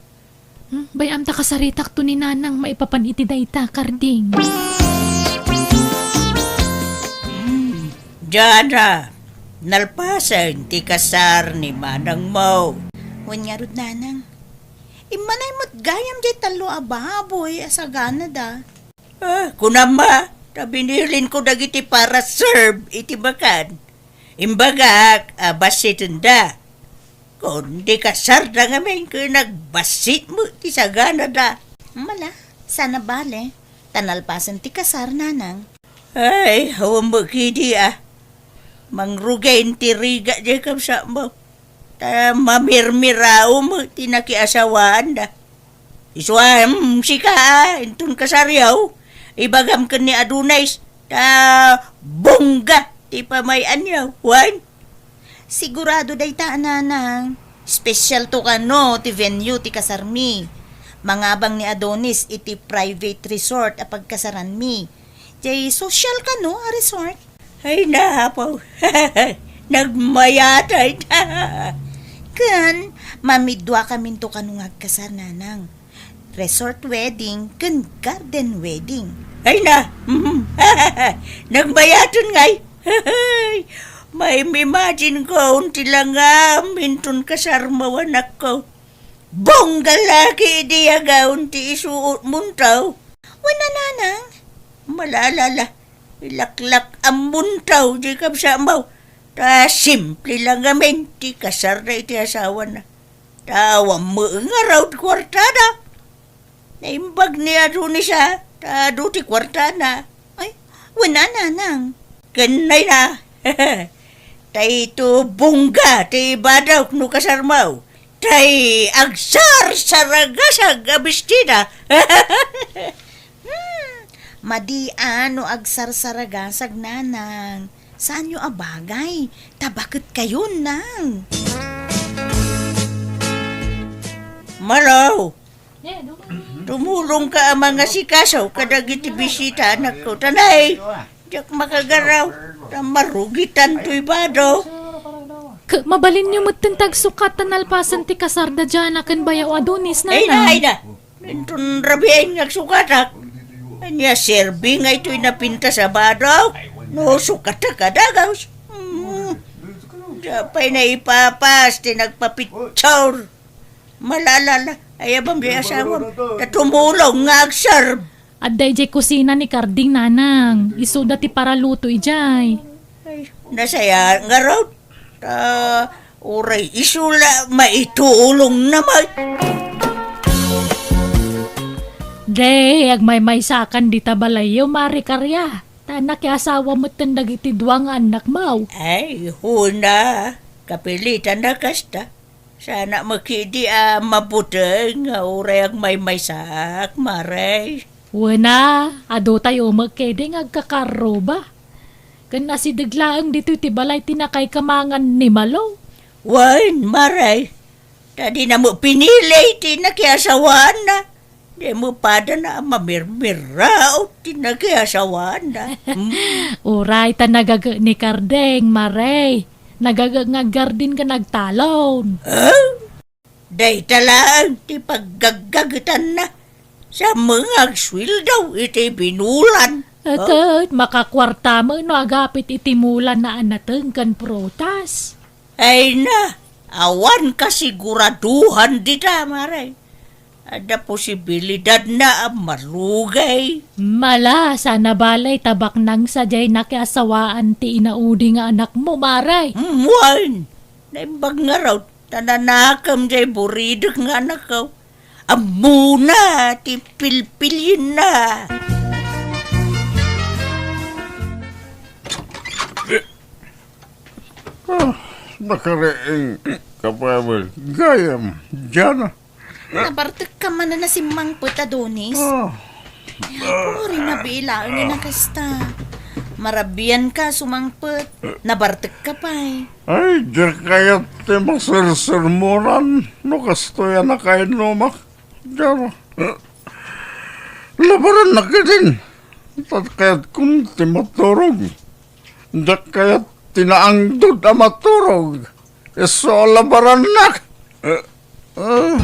Hmm, bay-am ta kasaritakto ni nanang maipapan iti dayta, Karding. Hmm, Jana, nalpasen ti kasar ni manangmo. Wen ngarud, nanang. Immanay met gayam diay tallo a baboy a saganada. Ah, kunam a, ta binilinko dagiti para serve iti bakan. Imbagak a bassitenda. Kundi kasarda ngamin ken agbassit met ti saganada. Mala, saan a bale, ta nalpasen ti kasar, nanang. Ay, awan met kadi a. Mangrugen ti rigat diay kabsatmo. Ta mamirmiraw met ti nakiasawaanda. Isu a, em, sika a, inton kasaryo, ibagam ken ni Adonis, ta bongga ti pamay-anyo, wen? Sigurado dayta a, nanang. Special to kano ti venue ti kasarmi. Mangabang ni Adonis iti private resort a pagkasaranmi. Diay social kano a resort. Ay, napaw. Nagmayaten. Ken, mamiduakaminto kano nga agkasar, nanang. Resort wedding ken garden wedding. Ay na, nagmayaten ngay. Maim-imagine ko ti langam inton kasarmo, anakko. Bongga laki idi agaon ti isuotmonto. Wen a, nanang. Malalala, ilaklak-ammonto diay kabsatmo. Ta simple lang ngamin ti kasarda iti asawana. Ta awan met ngarud kuartada. Naimbag ni Adonis a, ta adu ti kuartana. Ay, wen a, nanang. Ken nay na. Tay to bongga ti ibadawk no kasarmo. Tay agsarsaragasag a bestida. Hmm, madi a no agsarsaragasag, nanang. Saanyo a bagay, ta baketkayon, nang. Malo, tumulongka a mangasikaso kadagiti bisita, anakko. Ta nay, diak makagaraw, ta marugitan toy bado. K-, mabalinyo metten ti agsukat ta nalpasen ti kasarda Diana ken bayaw Adonis, nanang. Ay na, ay na. Inton rabiin nga agsukatak. Ania, serbi nga itoy napintas a bado? No sukatak a dagus. Hmm. Diak pay naipapas ti nagpapitsur. Malalala, ayabam di asawam. Ta tumulong nga agserb. Adda idiay kusina ni Karding, nanang. Isuda ti paraluto idiay. Ay, nasaya ngarud. Ta, uray isu la maitulongna met. Di, agmaymaysakan dita balayyo, Mare Karia. Ta nakiasawa metten dagiti dua nga annakmo. Ay, huna. Kapilitan a kasta. Saan met ketdi a mabuteng nga uray agmaymaysak, Mare. Wen a, adutayo met ketdi nga agkakarruba. Ken asideg laeng ditoy ti balay ti nakaikamangan ni Malo. Wen, Mare, ta dina met pinili ti nakiasawaanna. Di met padana a mamirmiraot ti nakiasawaanna. Hmm. Uray ta nagaget ni Kardeng, Mare. Nagaget nga aggardin ken agtalon. Ah? Dayta laeng ti paggaggagetanna. Sa met nga agsueldo iti binulan. Ket makakuarta met no agapit iti mulanna a nateng ken prutas. Ay na, awan kasiguraduhan dita, Mare. Adda posibilidadna a marugay. Mala, sana balay ta baknang sadiay nakiasawaan ti inaudi nga anakmo, Mare. Mm, wen. Naimbag ngarud. Ta nanakem jay buridek nga anakko. Ammona ti pilpilienna. Ah, nakariing ka pay met gayam, Diana. Nabartekka manen a simmangpet, Adonis. Ah. Puri nabiit laeng nga kasta. Marabianka sumangpet. Nabartekka pay. Ay, diak kayat ti masersermonan no kastoy a nakainnumak. Diak. Labarannak ketdin. Diak kayat kun ti maturog. Diak kayat ti naangdod a maturog. Isu a labarannak. Eh, eh.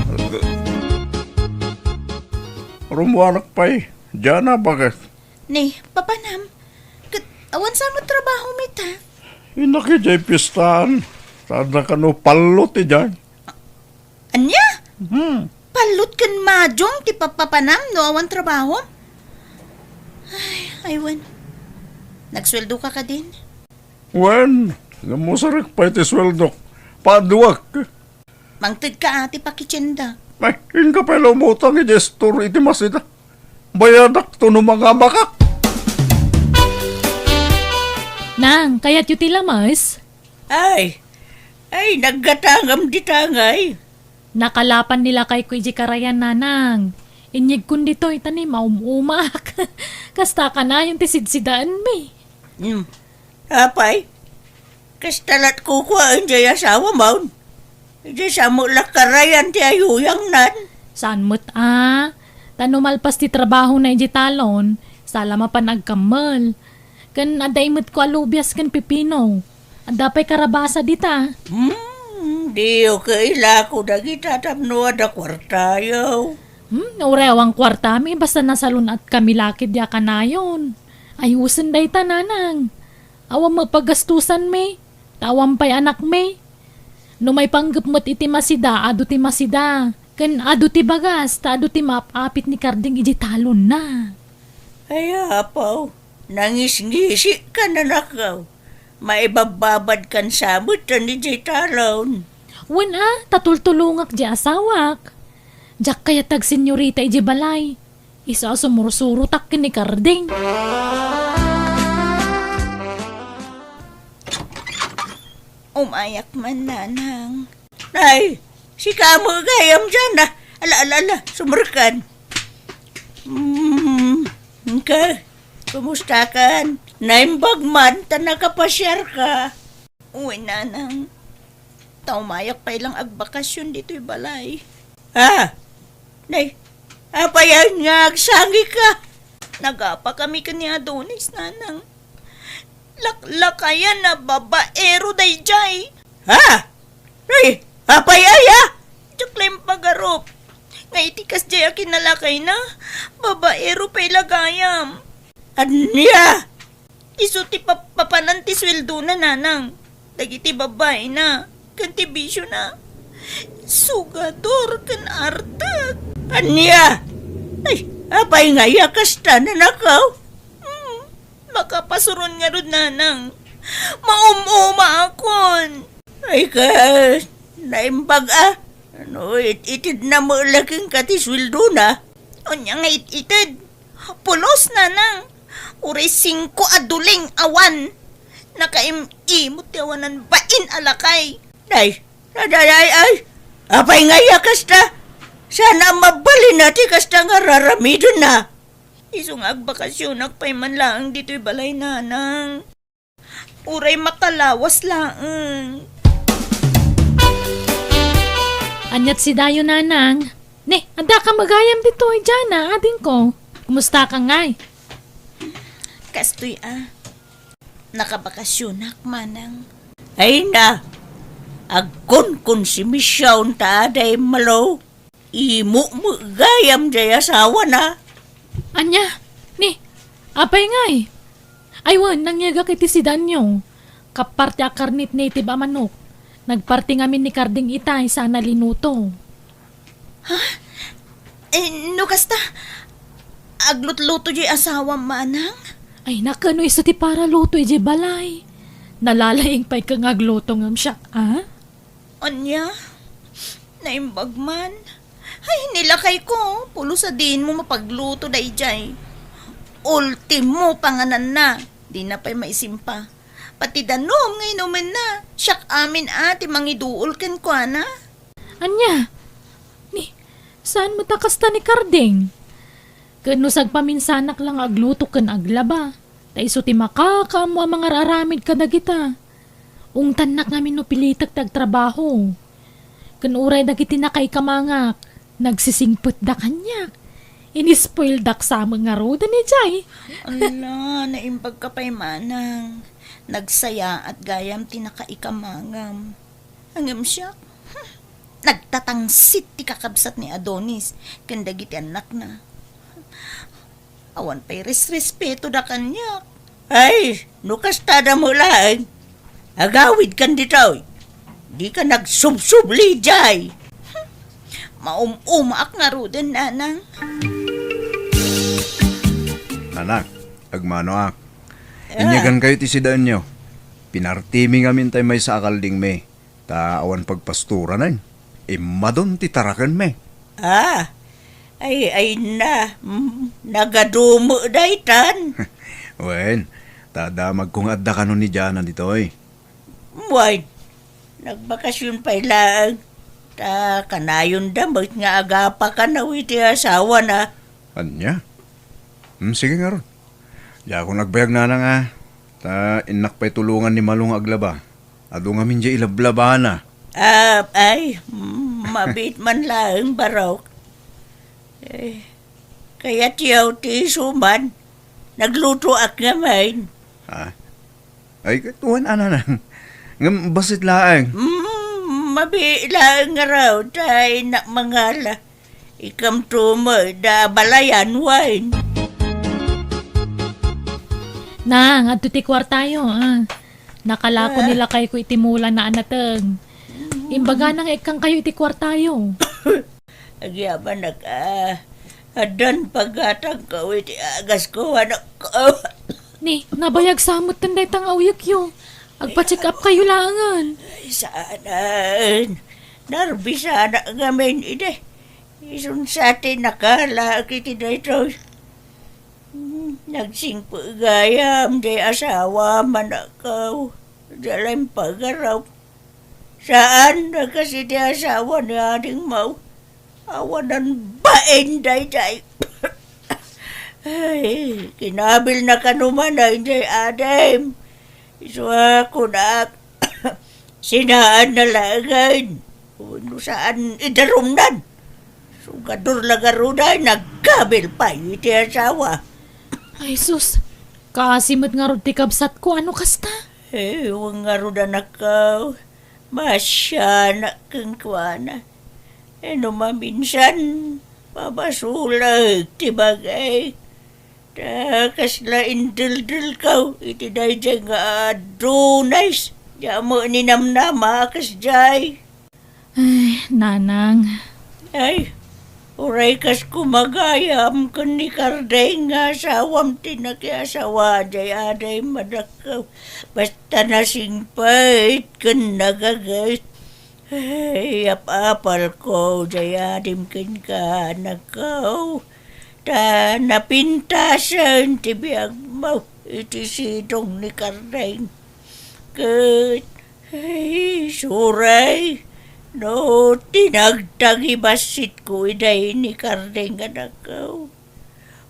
Rummuanak pay, Diana, bakit? Ni, papanam, ket awan sa met trabahom ita? Innak idiay pistaan, ta adda kano pallot idiay. Ania? Hmm. Pallot ken madung ti papapanam no awan trabahom? Ay, ay, wen. Nagsueldoka kadin? Wen, namusarek pay ti sueldok. Paduak. Mangtedka a ti pakitienda. Ay, inka pay la umutang iti store iti Masida. Bayadakto no mangamakak. Nang, kayatyo ti lames? Ay, ay, naggatangam di tangay. Nakalapan ni lakayko iti karayan, nanang. Inyegkon ditoy, ta ni maum-umak. Kasta kanayon ti sidsidaenmi. Hmm. Apay, kasta lat kukuaen jay asawam. Idiay sa met la karayan ti ayuyangnan. Saan met a? Ta no malpas ti trabahona idiay talon, sa la mapan agkammel. Ken adda imetko a lubias ken pipino. Adda pay karabasa dita. Hmm, diyo kailako dagita tapno adda kuartayo. Hmm, uray awan kuartami, basta nasalun-atkami la ketdi a kanayon. Ayusen dayta, nanang. Awan met pagastusanmi, ta awan pay anakmi. No maipanggep met iti Masida, adu ti Masida, ken adu ti bagas, ta adu ti maap-apit ni Karding iti talonna. Ay, apo, nangisngisikan, anakko. Maibabbabadkan sa met idiay talon. Wen a, ta tultulongak diay asawak. Diak kayat ti agsenyorita idiay balay. Isu a sumursurotak ken ni Karding. Umayak man, Nanang. Nay, sika met gayam diay, a. Ala, ala, ala, sumrekkan. Hmm, ka, kumustakan? Naimbag man ta nakapasiarka. Uy, Nanang. Ta umayak pay lang agbakasyon ditoy balay. Ha? Nay, apay nga agsangika? Nagapa kami ken ni Adonis, Nanang. Laklakayan a babaero daydiay. Ha? Ay, apay aya? Diak la impagarup. Nga iti kasdiay a kinalakayna, babaero pay la gayam. Ania? Isu ti pap-, papanan ti sueldona, Nanang. Dagiti babaina, ken ti bisiona. Sugador ken artek. Ania? Ay, apay nga aya kasta, nanakaw? Hmm. Makapasuron ngarud, Nanang. Maum-umaakon. Ay, ka, naimbag a. Ano, it-, itedna met la kenka ti sueldona? Ania nga it-ited? Pulos, Nanang. Uray singko a duling awan. Nakaim-imot ti awanan bain a lakay. Ay, ay, ay, ay, ay. Apay nga aya kasta? Saan a mabalin a ti kasta nga raramidenna? Isu nga agbakasyonak pay man laeng ditoy balay, Nanang. Uray makalawas laeng. Aniat si Dayo, Nanang? Ne, adda ka met gayam ditoy, Jana, adingko. Kumusta ka ngay? Kastoy a. Nakabakasyonak, Manang. Ay na, agkunkon si Michelle ta aday malo. Imo met gayam jay asawana. Ania? Ni, apay ngay? Ay wen, nangyegak iti sidanyo. Kappar ti akarnit native a manok. Nagparti ngamin ni Karding itay sana linuto. Ha? Eh, no kasta, aglutluto jay asawam, Manang? Ay, nakano isu ti paraluto ijay balay. Nalalaing pay ka nga agluto ngem siak, a? Ania? Naimbag man. Ay, nilakay ko. Pulos a diin mo mapagluto dayjay. Ultimo pangananna. Dina pay maisimpa. Pati danum nga inumenna. Siak amin a ti mangiduol kenkuana. Ania? Ni, saan met a kasta ni Karding? Ken no sagpaminsanak la nga agluto ken aglaba, ta isu ti makakaammo a mangar-aramid kadagita. Ungtannak ngamin no pilitek ti agtrabaho. Ken uray dagiti nakaikamangak, nagsisingpetda kaniak. Inispoildak sa met ngaruden idiay. Ala, naimbag ka pay manang. Nagsayaat gayam ti nakaikamangam. Ngem siak, hmm, nagtatangsit ti kakabsat ni Adonis ken dagiti annakna. Awan pay resrespetoda kaniak. Ay, no kastada met laeng, agawidkan ditoy. Dika nagsubsubli jay. Hmm, maum-umaak ngaruden, Nanang. Nanang, agmanoak. Ah. Inyagankayo ti sidaenyo. Pinartimi ngamin tay maysa a kaldingmi. Ta awan pagpastoranen, immadon ti tarakenmi. Ah, ay, ay na, mm, nagadumo daytan. Wen, ta damagko nga adda kano ni Jana ditoy. Wen, nagbakasyon pay laeng. Ta kanayonda met nga agapa kano iti asawana. Ania? Hmm, sige ngarud. Diakon agbayag nanang a, ta innak pay tulongan ni Malo nga aglaba. Adu ngamin diay ilablabana. Ah, ay, mm, mabiit man laeng, Barok. Eh, kayatyo ti isuman. Naglutoak ngamin. Ha? Ay, ket wen a nanang. Ngem bassit laeng. Mm, mabiit laeng ngarud, ta innak mangala. Ikamto met da balayan, wen. Nang, adto ti kuartayo, ah. Nakalako Ah. ni lakayko iti mulana a nateng. Imbagana nga ikkankayo iti kuartayo. Agyamanak, ah. Addan paggatangko iti agasko, anak. Ni, nabayag sa metten dayta nga uyekyo. Agpa-check up kayo laengen. Ay, saanen. Narbisanak ngamin idi. Isun sa ti nakalaak iti daytoy. Hmm, nagsingpet gayam jay asawa, manakaw. Diay la impagarup. Saan a kas iti asawa ni Ading Mau. Awanan bain daydiay. Ay, kinabilna kano man daydiay adim. Isu a kunak, sinaanna laengen. Wenno saan idarumnan. Sugador la garud ay nagkabil pay iti asawa. Ay, sus. Kaasi met ngarud ti kabsatko, ano kasta? Eh, wen ngarud, anakko. Masianak kenkuana. Ino maminsan, pabasolek ti bagik. Ta kasla indeldelko iti daydiay nga adunay. Diak met ninamnama a kasdiay. Ay, nanang. Ay, uray kas kumagayam ken ni Kardeng nga asawam ti nakiasawa jay adim, anakko. Basta nasingpet ken nagaget. Ay, ap-apalko jay adim kenka, anakko. Ta napintasen ti biagmo iti sidong ni Kardeng. Ket, ay, isuray, no tinagtagibasitko idiay ni Kardeng, anakko.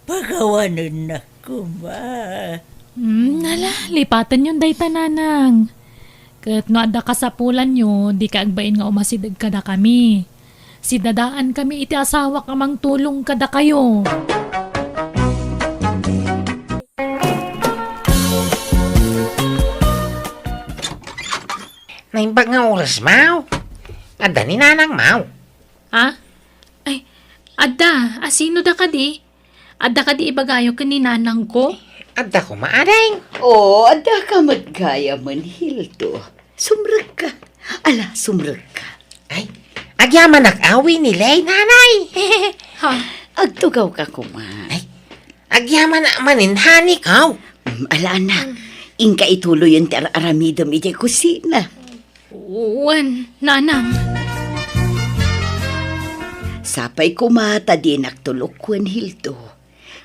Pagawanennak koma. Hmm, ala, lipatenyon dayta, nanang. Ket no adda kasapulanyo, dika agbain nga umasideg kadakami. Sidadaankami iti asawak a mangtulong kadakayo. Naimbag nga oras, Mau. Adda ni Nanang, Mau. Ha? Ay, adda. Asino da kadi? Adda kadi ibagayo ken ni nanangko? Adda koma, ading. Oo, adda ka met gayamen, Hildo. Sumrekka. Ala, sumrekka. Ay, agyamanak a, Winnie Lay, nanay. Ha? Agtugawka koma. Ay, agyamanak manen, honey ko. Mm, ala, anak. Inka ituloyen ti ar-aramidem idiay kusina. Wen, nanang. Sapay koma ta dinak tulok wen, Hildo.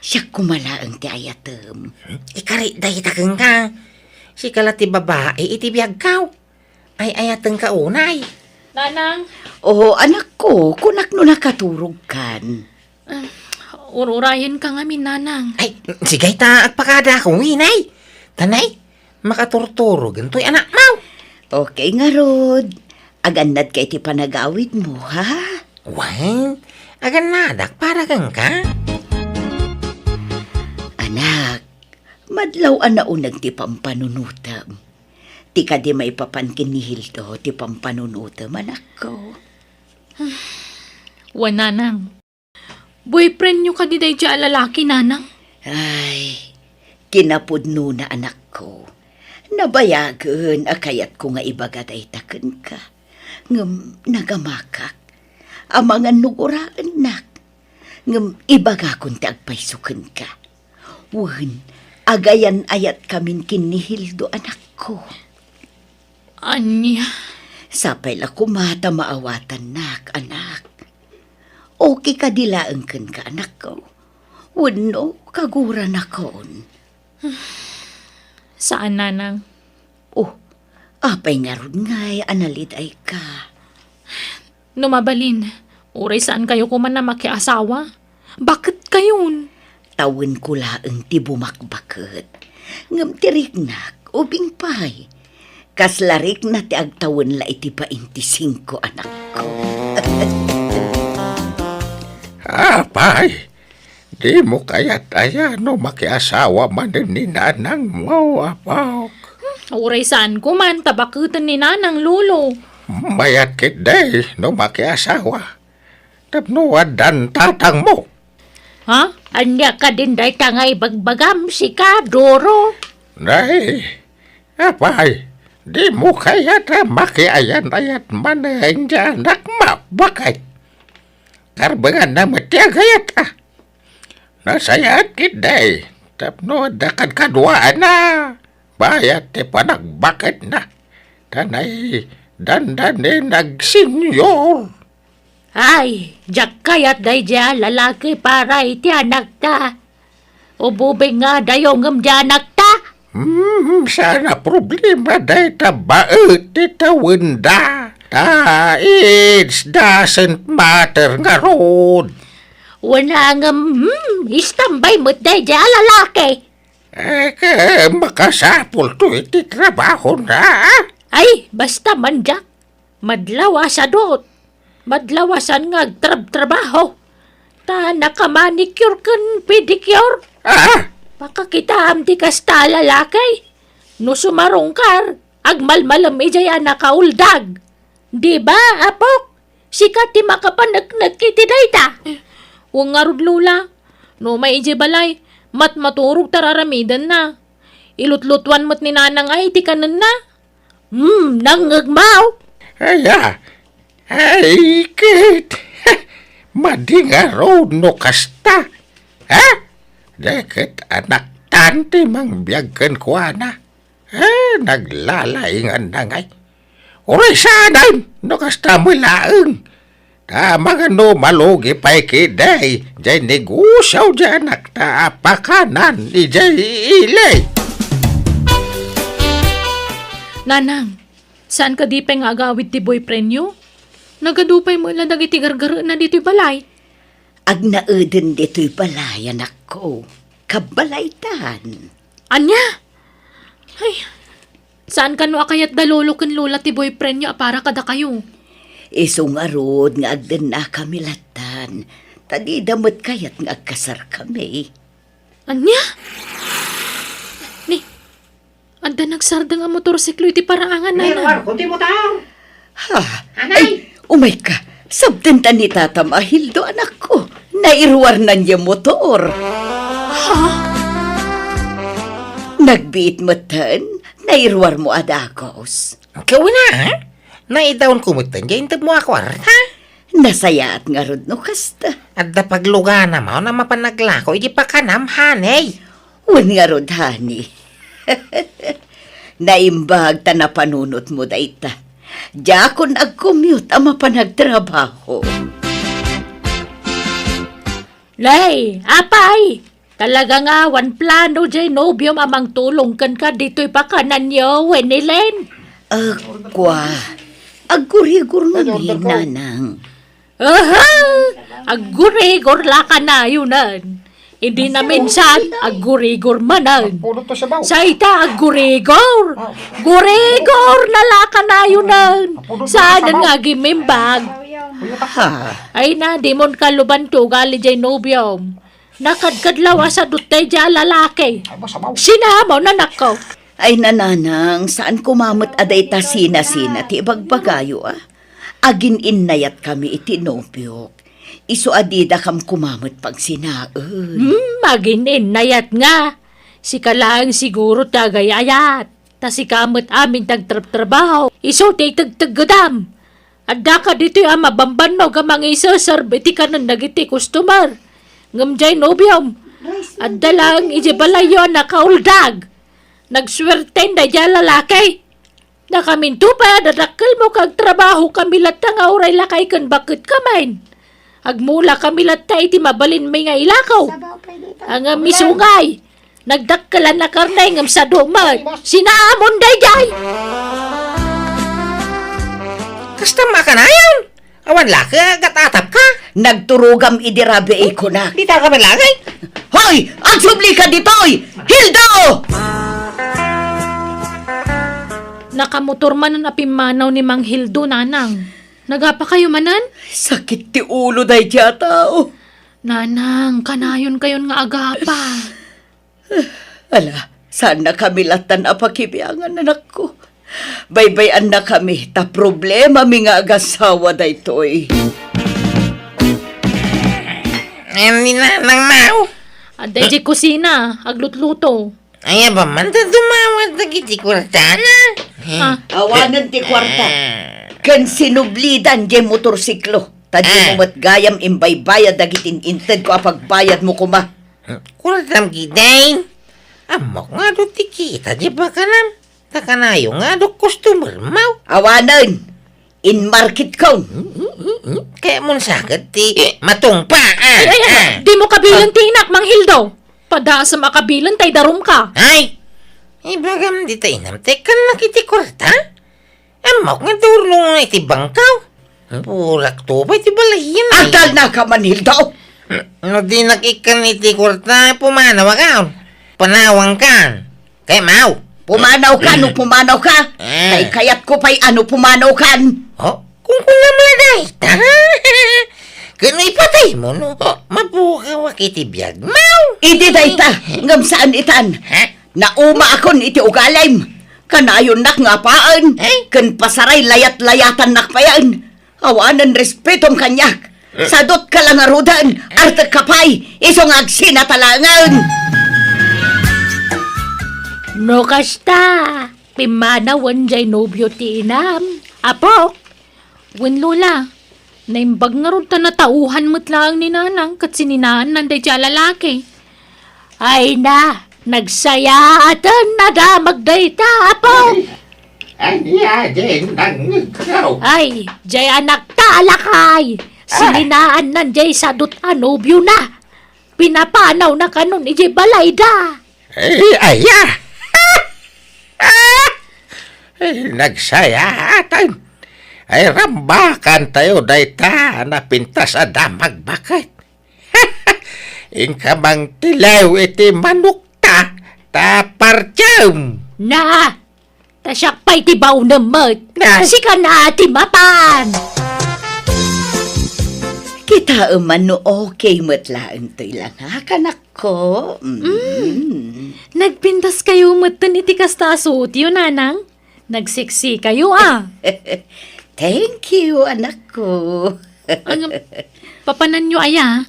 Siak koma laeng ti ayatem. Ikari dayta kenka. Sika la ti babai iti biagko. Ay-ayatenka unay. Nanang. Oo, anakko, kunak no nakaturogkan. Ah, ur-urayenka ngamin, nanang. Ay, sige ta agpakada ako, Winnie. Tanay, makaturturogen toy anakmo. Okay ngarud. Agannadka iti panagawidmo, ha? Wen, agannadak para kenka. Anak, madlaw a nauneg ti pampanunotem. Ti kadi maipapan ken ni Hildo ti pampanunotem, anakko. Wen, nanang. Boyfriendyo kadi daydiay a lalaki, nanang? Ay, kinapudnona, anakko. Nabayagen a kayatko nga ibaga dayta kenka. Ngem nagamakak. Amangan no guraennak. Ngem ibagakon ti agpayso kenka. Wen, agayan-ayatkamin ken ni Hildo, anakko. Ania? Sapay la koma ta maawatannak, anak. Okay kadi laeng kenka, anakko? Wenno kaguranakon? Saan, nanang. Oh, apay ngarud ngay a nalidayka? No mabalin, uray saankayo koma a makiasawa. Baketkayon? Tawenko laeng ti bumakbaket. Ngem ti riknak, ubing pay. Kasla rikna ti agtawen la iti bainti singko, anakko. Apay, dimo kayat aya no makiasawa manen ni nanangmo, apok? Hmm, uray saanko man ta baketen ni nanang, lolo. Mayat ketdi no makiasawa. Tapno addan tatangmo. Ha? Ania kadin dayta nga ibagbagam, sika, Doro? Nay, apay, dimo kayat a makiayan-ayat manen ti anakmo, baket? Karbenganna met ti agayat, a. Nasayaat ketdi, tapno adda kadkaduaanna. bayat ti panagbaketna. Ta naidandanin agsenyor. Ay, diak kayat daydiay a lalaki para iti anakta. Ububing nga adayo ngem di anakta. Hmm, saan a problema dayta baet ti tawenda. Ta it doesn't matter ngarud. Wen a ngem, hmm, istambay met daydiay a lalaki. Eh, ke, makasapulto iti trabahona. Ay, basta man diak. Madlaw a sadot. Madlaw a saan nga agtrabtrabaho. Ta nakamanicure ken pedicure. Ah! Pakakitaam ti kasta a lalaki. No sumarungkar, agmalmalem idiay a nakauldag. Di ba, apok? Sika ti makapaneknek iti dayta. Wen ngarud, Lola. No umay idiay balay, matmaturog ta ar-aramidenna. Ilutlutuan met ni Nanang ay iti kanenna. Hmm, nangngegmaw. Aya, ay, ket, madi ngarud no kasta. Ha? Deket anaktan ti mangbiag kenkuana. Eh, naglalainganna ngay. Uray saanen no kasta met laeng. Ta mangano malugi pay ketdi, diay negosio diay anakta a pakanan idiay ili. Nanang, saan kadi pay nga agawid ti boyfriendyo? Nagadu pay met la dagiti gargarena ditoy balay. Agnaeden ditoy balay, anakko. Kabbalaytan. Ania? Ay, saan kano a kayat da lolo ken lola ti boyfriendyo a para kadakayo? Isu ngarud nga agdennakami lattan, ta dida met kayat nga agkasarkami. Ania? Ni, adda nagsardeng a motorsiklo iti paraangan, Nanang. Nairuarko ti motor. Ha? Anay! Ay, umayka. Sabdenta ni Tatam a Hildo, anakko. Nairuarnan diay motor. Ha? Nagbiit metten, nairuarmo a dagus. Kawina, ha? Naidaonko metten diay intedmo a kuarta. Nasayaat ngarud no kasta. Adda pagluganam a mapan aglako iti pakanam, honey. Wen ngarud, honey. Naimbag ta napanunotmo dayta. Diakon agcommute a mapan agtrabaho. Nay, apay! Talaga nga awan plano diay nobiom a mangtulong kenka ditoy pakananyo, Wenilyn? Ah, kua, aggurigor ngamin, Nanang. Aha! Aggurigor la kanayonen. Idi naminsan, aggurigor manen. Sa ita, aggurigor. Gurigor na la kanayonen. Saanen nga agimimbag. Ha? Ay na, dimon kaluban ti ugali diay nobiom. Nakadkadlaw a sadot daydiay a lalaki. Sinamon, anakko. Ay, Nanang, saan koma met a dayta sinasina ti ibagbagayo, a? Agin-innayatkami iti nobiok. Isu a didakam koma met pagsinaen. Hmm, agin-innayat nga. Sika laeng siguro ti agay-ayat. Ta sika met amin ti agtrabtrabaho. Isu ti itegteggedam. Addaka ditoy a mabambannog a mangiseserb iti kanen dagiti customer. Ngem diay nobiom, adda laeng idiay balayyo a nakauldag. Nagsuerten daydiay a lalaki. Nakaminto pay a dadakkelmo ket agtrabahokami latta nga uray lakay ken baketkami. Agmulakami latta iti mabalinmi nga ilako. Ngem isu ngay, nagdakkelan a karne ngem sadu met. Sinamon daydiay! Kasta met a kanayon? Awan la ket agat-atapka? Nagturogam idi rabii kunak. Ditaka met laeng? Hoy! Agsublika ditoy! Hildo! Nakamotor manen a pimmanaw ni Mang Hildo, Nanang. Nagapakayo manen? Sakit ti ulo daydiay a tao. Nanang, kanayonkayon nga agapa. Ala, saannakami lattan a pakibiangan, anakko. Baybay-annakami ta problemami nga agasawa daytoy. Ay, ni Nanang Mau. Adda idiay kusina, aglutluto. Aya ba man ta dumawat dagiti kuartana? Ah. Awanen ti kuarta. Ah. Ken sinublidan diay motorsiklo. Ta dimo Ah. met gayam imbaybayad dagiti in-intedko a pagbayadmo koma. Kuartam ketdin. Ammok nga adu ti kita diay bakanam. Ta kanayon nga adu customer mo. Awanen, in market ko. Hmm, hmm, hmm, hmm. Kayatmon sa ket ti matungpaan. Ay, ay, ay, ah. Dimo kabilen ti inak, Mang Hildo. Padaasem a kabilen ta idarum ka. Ay, ibagam dita inam, ta ikkannak iti kuarta? Ammok nga turno iti bangkaw. Purak to pay ti balayen, ay. Adal na ka, Mang Hildo. No dinak ikkan iti kuarta, pumanawakon. Panawankan. Kayatmo? Pumanaw ka, no pumanaw ka. Eh. Tay kayatko pay a no pumanaw kan. Oh, kunkunam la dayta. Ken ipataymo no mapukawak iti biagmo. Idi dayta, ngem saan itan. Ha? Naumaakon iti ugalim. Kanayonnak nga apaen, eh? Ken pasaray layat-layatannak payen. Awanen respetom kaniak. Sadut ka la ngaruden, artek ka pay, isu nga agsinatalangen. No kasta, pimmanawen jay nobio ti inam, apok. Wen, Lola, naimbag ngarud ta natauhan met laeng ni Nanang ket sininaannan daydiay a lalaki. Ay na, nagsayaaten a damag dayta, apok. Ania din nangngegko? Ay, jay anakta a lakay. Ah. Sininaannan jay sadut a nobiona. Pinapanawna kanon idiay balayda. Ay, aya. Ay, nagsayaatan. Ay, rambakantayo dayta a napintas a damag baket. Inka mangtilew iti manokta, ta partiem. Na, ta siak pay ti baonem met. Ah. Sika na ti mapan. Kitaem man no okay met laeng toy langak, anakko. Mm. Mm. Nagpintaskayo metten iti kasta a suotyo, Nanang. Nagseksikayo, a. Thank you, anakko. Ngem, papananyo aya?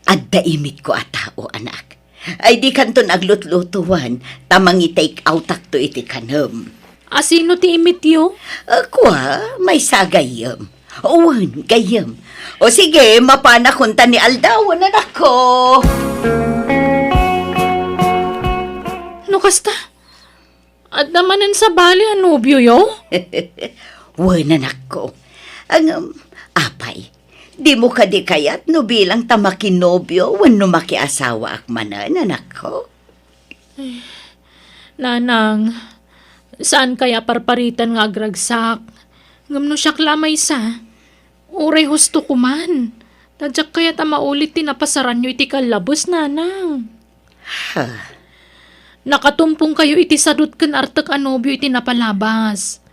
Adda imitko a tao, anak. Ay, dikanton aglutlutuan, ta mangi-take outakto iti kanem. A, sino ti imityo? A, kua, maysa a gayyem. Wen, gayyem. O sige, mapanakon ta ni aldawen, anakko. No kasta, adda manen sabali a nobioyo? Wen, anakko. Ngem, apay, dimo kadi kayat no bilang ta makinobio wenno makiasawaak manen, anakko? Nanang, saan kaya parparitan nga agragsak? Ngem no siak la a maysa, uray husto ko man. Ta diak kayat a maulit ti napasaranyo iti kallabes, Nanang. Ha? Nakatumpongkayo iti sadut ken artek a nobio iti napalabas.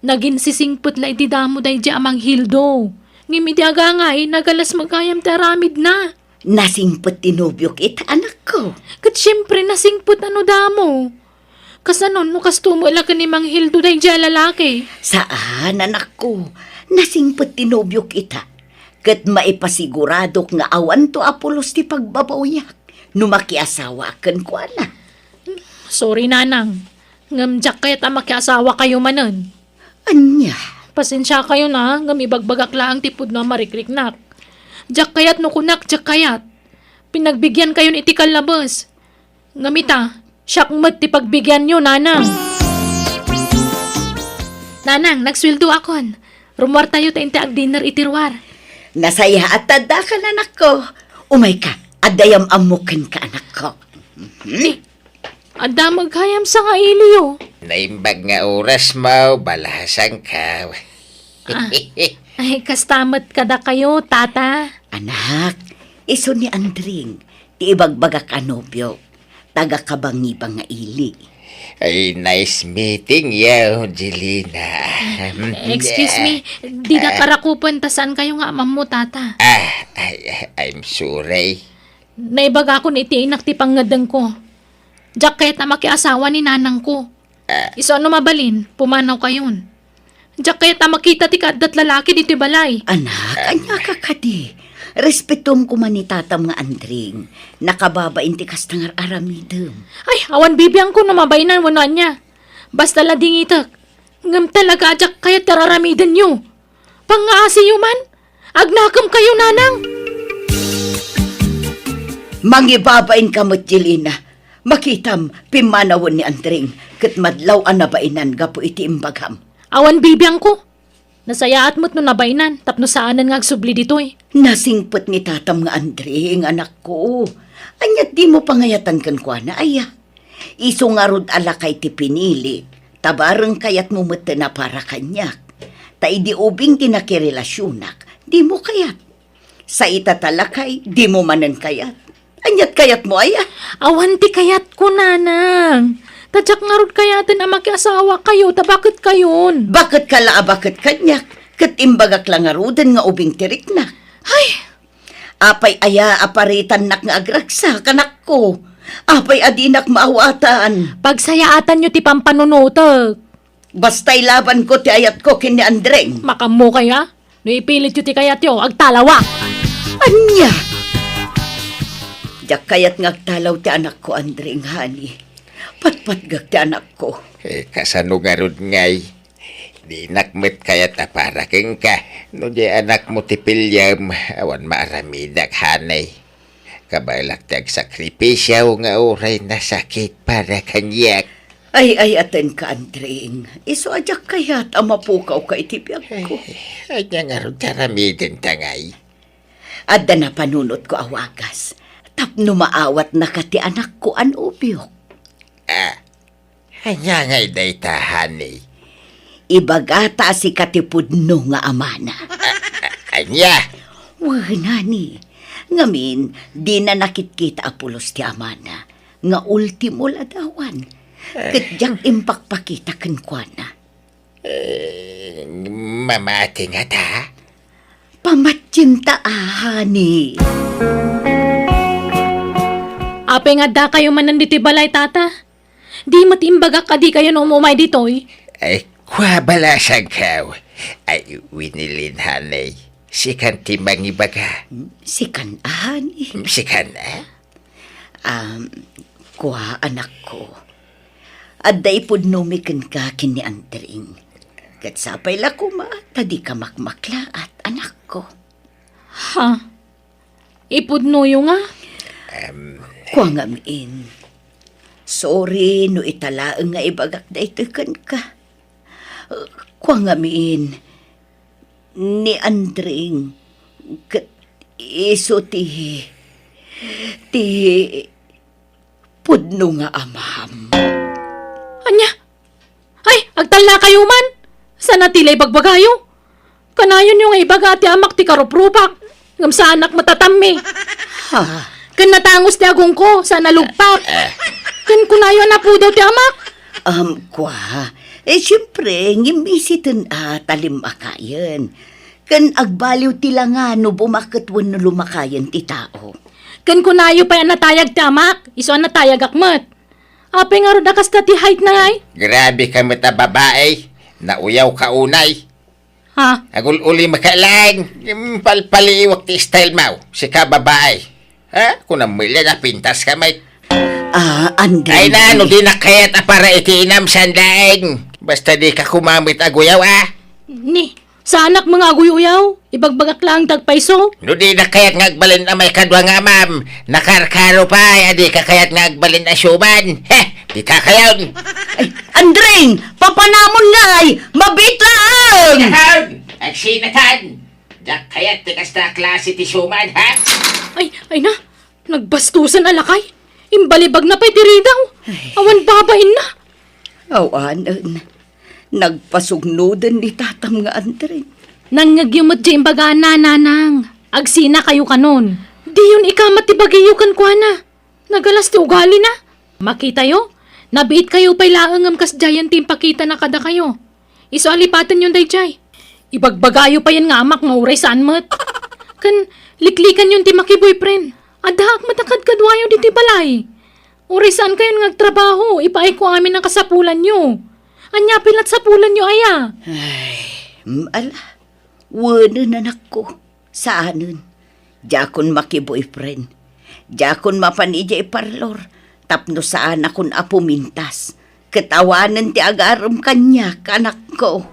Naginsisingpet la iti damo daydiay a Mang Hildo. Ngem idi agangay, nagalas met gayam ti aramidna. Nasingpet ti nobiok ita, anakko? Ket siempre, nasingpet a no damo. Kasano no kasto met la ken ni Mang Hildo daydiay a lalaki? Saan, anakko. Nasingpet ti nobiok ita. Ket maipasiguradok nga awanto a pulos ti pagbabawiak no makiasawaak kenkuana. Sorry, Nanang. Ngem diak kayat a makiasawakayo manen. Ania? Pasensiakayon a, ngem ibagbagak laeng ti pudno a marikriknak. Diak kayat no kunak, diak kayat. Pinagbigyankayon iti kallabes. Ngem ita, siak met ti pagbigianyo, Nanang. Nanang, nagsueldoakon. Rummuartayo ta inti agdinner iti ruar. Nasayaat ta addakan, anakko. Umayka, adda yam-ammok kenka, anakko. Mhm. Ni, adda met gayam sangailiyo. Naimbag nga orasmo, balasangko. A, ay, kasta met kadakayo, Tata. Anak, isu ni Andring, ti ibagbagak a nobio, taga Kabangiba nga ili. Ay, nice meeting you, Jelena. Excuse me, didak arakupen ta saankayo nga amammo, Tata. Ah, ay, I'm sorry. Naibagakon iti inak ti pangngeddengko. Diak kayat a makiasawa ni nanangko. Ah. Isu a no mabalin, pumanawkayon. Diak kayat a makita ti kaaddat lalaki ditoy balay. Anak, ania ka kadi? Respetom koma ni tatam nga Andring. Nakababain ti kasta nga ar-aramidem. Ay, awan bibiangko no mabain wenno ania. Basta la dingitek. Ngem talaga a diak kayat ti ar-aramidenyo. Pangngaasiyo man, agnakemkayo, nanang. Mangibabainka met, Jelena. Makitam, pimmanawen ni Andring, ket madlaw a nabainan gapu iti imbagam. Awan bibiangko. Nasayaat met no nabainan, tapno saanen nga agsubli ditoy. Nasingpet ni tatam nga Andring, anakko. Ania't dimo pangayatan kenkuana, aya? Isu ngarud a lakay ti pinili, ta bareng kayatmo metten a para kaniak. Ta idi ubing ti nakirelasionak, dimo kayat. Sa ita ta lakay, dimo manen kayat. Ania't kayatmo, aya? Awan ti kayatko, nanang. Ta diak ngarud kayaten a makiasawakayo, ta baket kayon. Baket ka la a baket kaniak, ket imbagak la ngaruden nga ubing ti riknak. Ay! Apay aya a paritannak nga agragsak, anakko? Apay a dinak maawatan? Pagsayaatanyo ti pampanunotek. Basta ilabanko ti ayatko ken ni Andreng. Makammo kaya? No ipilityo ti kayatyo, agtalawak. Ania? Diak kayat nga agtalaw ti anakko, Andreng, honey. Patpatgak ti anakko. Eh, kasano ngarud ngay? Dinak met kayat a para kenka. No di anakmo ti piliem, awan maaramidak, honey. Kabaelak ti agsakripisio nga uray nasakit para kaniak. Ay, ay-ayatenka, Andring. Isu a diak kayat a mapukawka iti biagko. Ay, ania ngarud ti aramidenta ngay? Adda napanunotko a wagas tapno maawatnaka ti anakko a nobiok. Ah, Ania ngay dayta, honey? Ibagata a sika ti pudno nga amana. A-, a-, ania? Wen, honey. Ngamin, dina nakitkita a pulos ti amana nga ultimo ladawan. Eh. Ket diak impakpakita kenkuana. Eh, mamati ngata? Pamatienta a, honey. Apay nga addakayo manen ditoy balay, tata? Di met imbagak a dikayon umumay ditoy. Ay, kua balasangkaw. Ay, Winilin, honey. Sikan ti mangibaga. Sikan a, honey. Sikan a? Um, kua, anakko. Adda ipudnomi kenka ken ni Andring. Ket sapay la koma ta dika makmaklaat, anakko. Ha? Ipudnoyo nga? Em. Kua ngamin, sorry no ita laeng nga ibagak daytoy kenka. Kua ngamin, ni Andring ket isu ti, ti pudno nga amam. Ania? Ay, agtallakayo man! Saan a ti la ibagbagayo? Kanayonyo nga ibaga ti amak ti karuprupak, ngem saanak matatammi. Ha? Ken natangos ti agongko, saan a lugpak. Ken kunayo a napudaw ti amak. Um, kua, eh, siempre, ngem isiten a talim a kayen. Ken agbaliw ti langa no bumaket wenno lumakayen ti tao. Ken kunayo pay a natayag ti amak, isu a natayagak met. Apay ngarud a kasta ti height na ngay? Grabe ka met a babae. Nauyaw ka unay. Ha? Agul-uli maka lang. Palpaliiwak ti style mo. Sika babae. Ha? Kunam met la napintas ka met. Ah, Andre. Ay na, no di na kayat a para iti inam, sandaeng. Basta di ka kumamit aguyaw, ah. Ni, saanak mga aguy-uyaw. Ibagbagak laeng ti agpayso. No di na kayat nga agbalin a maikadua nga amam, nakarkaro pay a di ka kayat nga agbalin a siuman. Heh, di ka kayon. Ay, Andring, papanamon ngay, mabit laeng! Ahem! Agsinatan! Diak kayat ti kasta a klase ti siuman, ha? Ay, ay na, nagbastusan a lakay. Imbalibagna pay ti ridaw. Ay. Awan babainna. Awanen, nagpasugnoden ni tatam nga Andring. Nangngegyo met diay imbaganna, nanang. Agsinakayo kanon. Diyon ikamat ti bagiyo kenkuana. Nagalas ti ugalina. Makitayo, nabiitkayo pay laeng ngem kasdiayen ti impakitana kadakayo. Isu a lipatenyon daydiay. Ibagbagayo payen nga amak nga uray saan met. Ken liklikanyon ti maki-boyfriend. Addaak met a kadkaduayo ditoy balay. Uray saankayon nga agtrabaho, ipaayko amin a kasapulanyo. Ania pay la ti sapulanyo aya? Ay, mm, ala. Wenen, anakko. Saanen. Diakon maki-boyfriend. Diakon mapan idiay parlor tapno saanakon a pumintas. Ket awanen ti agarem kaniak, anakko.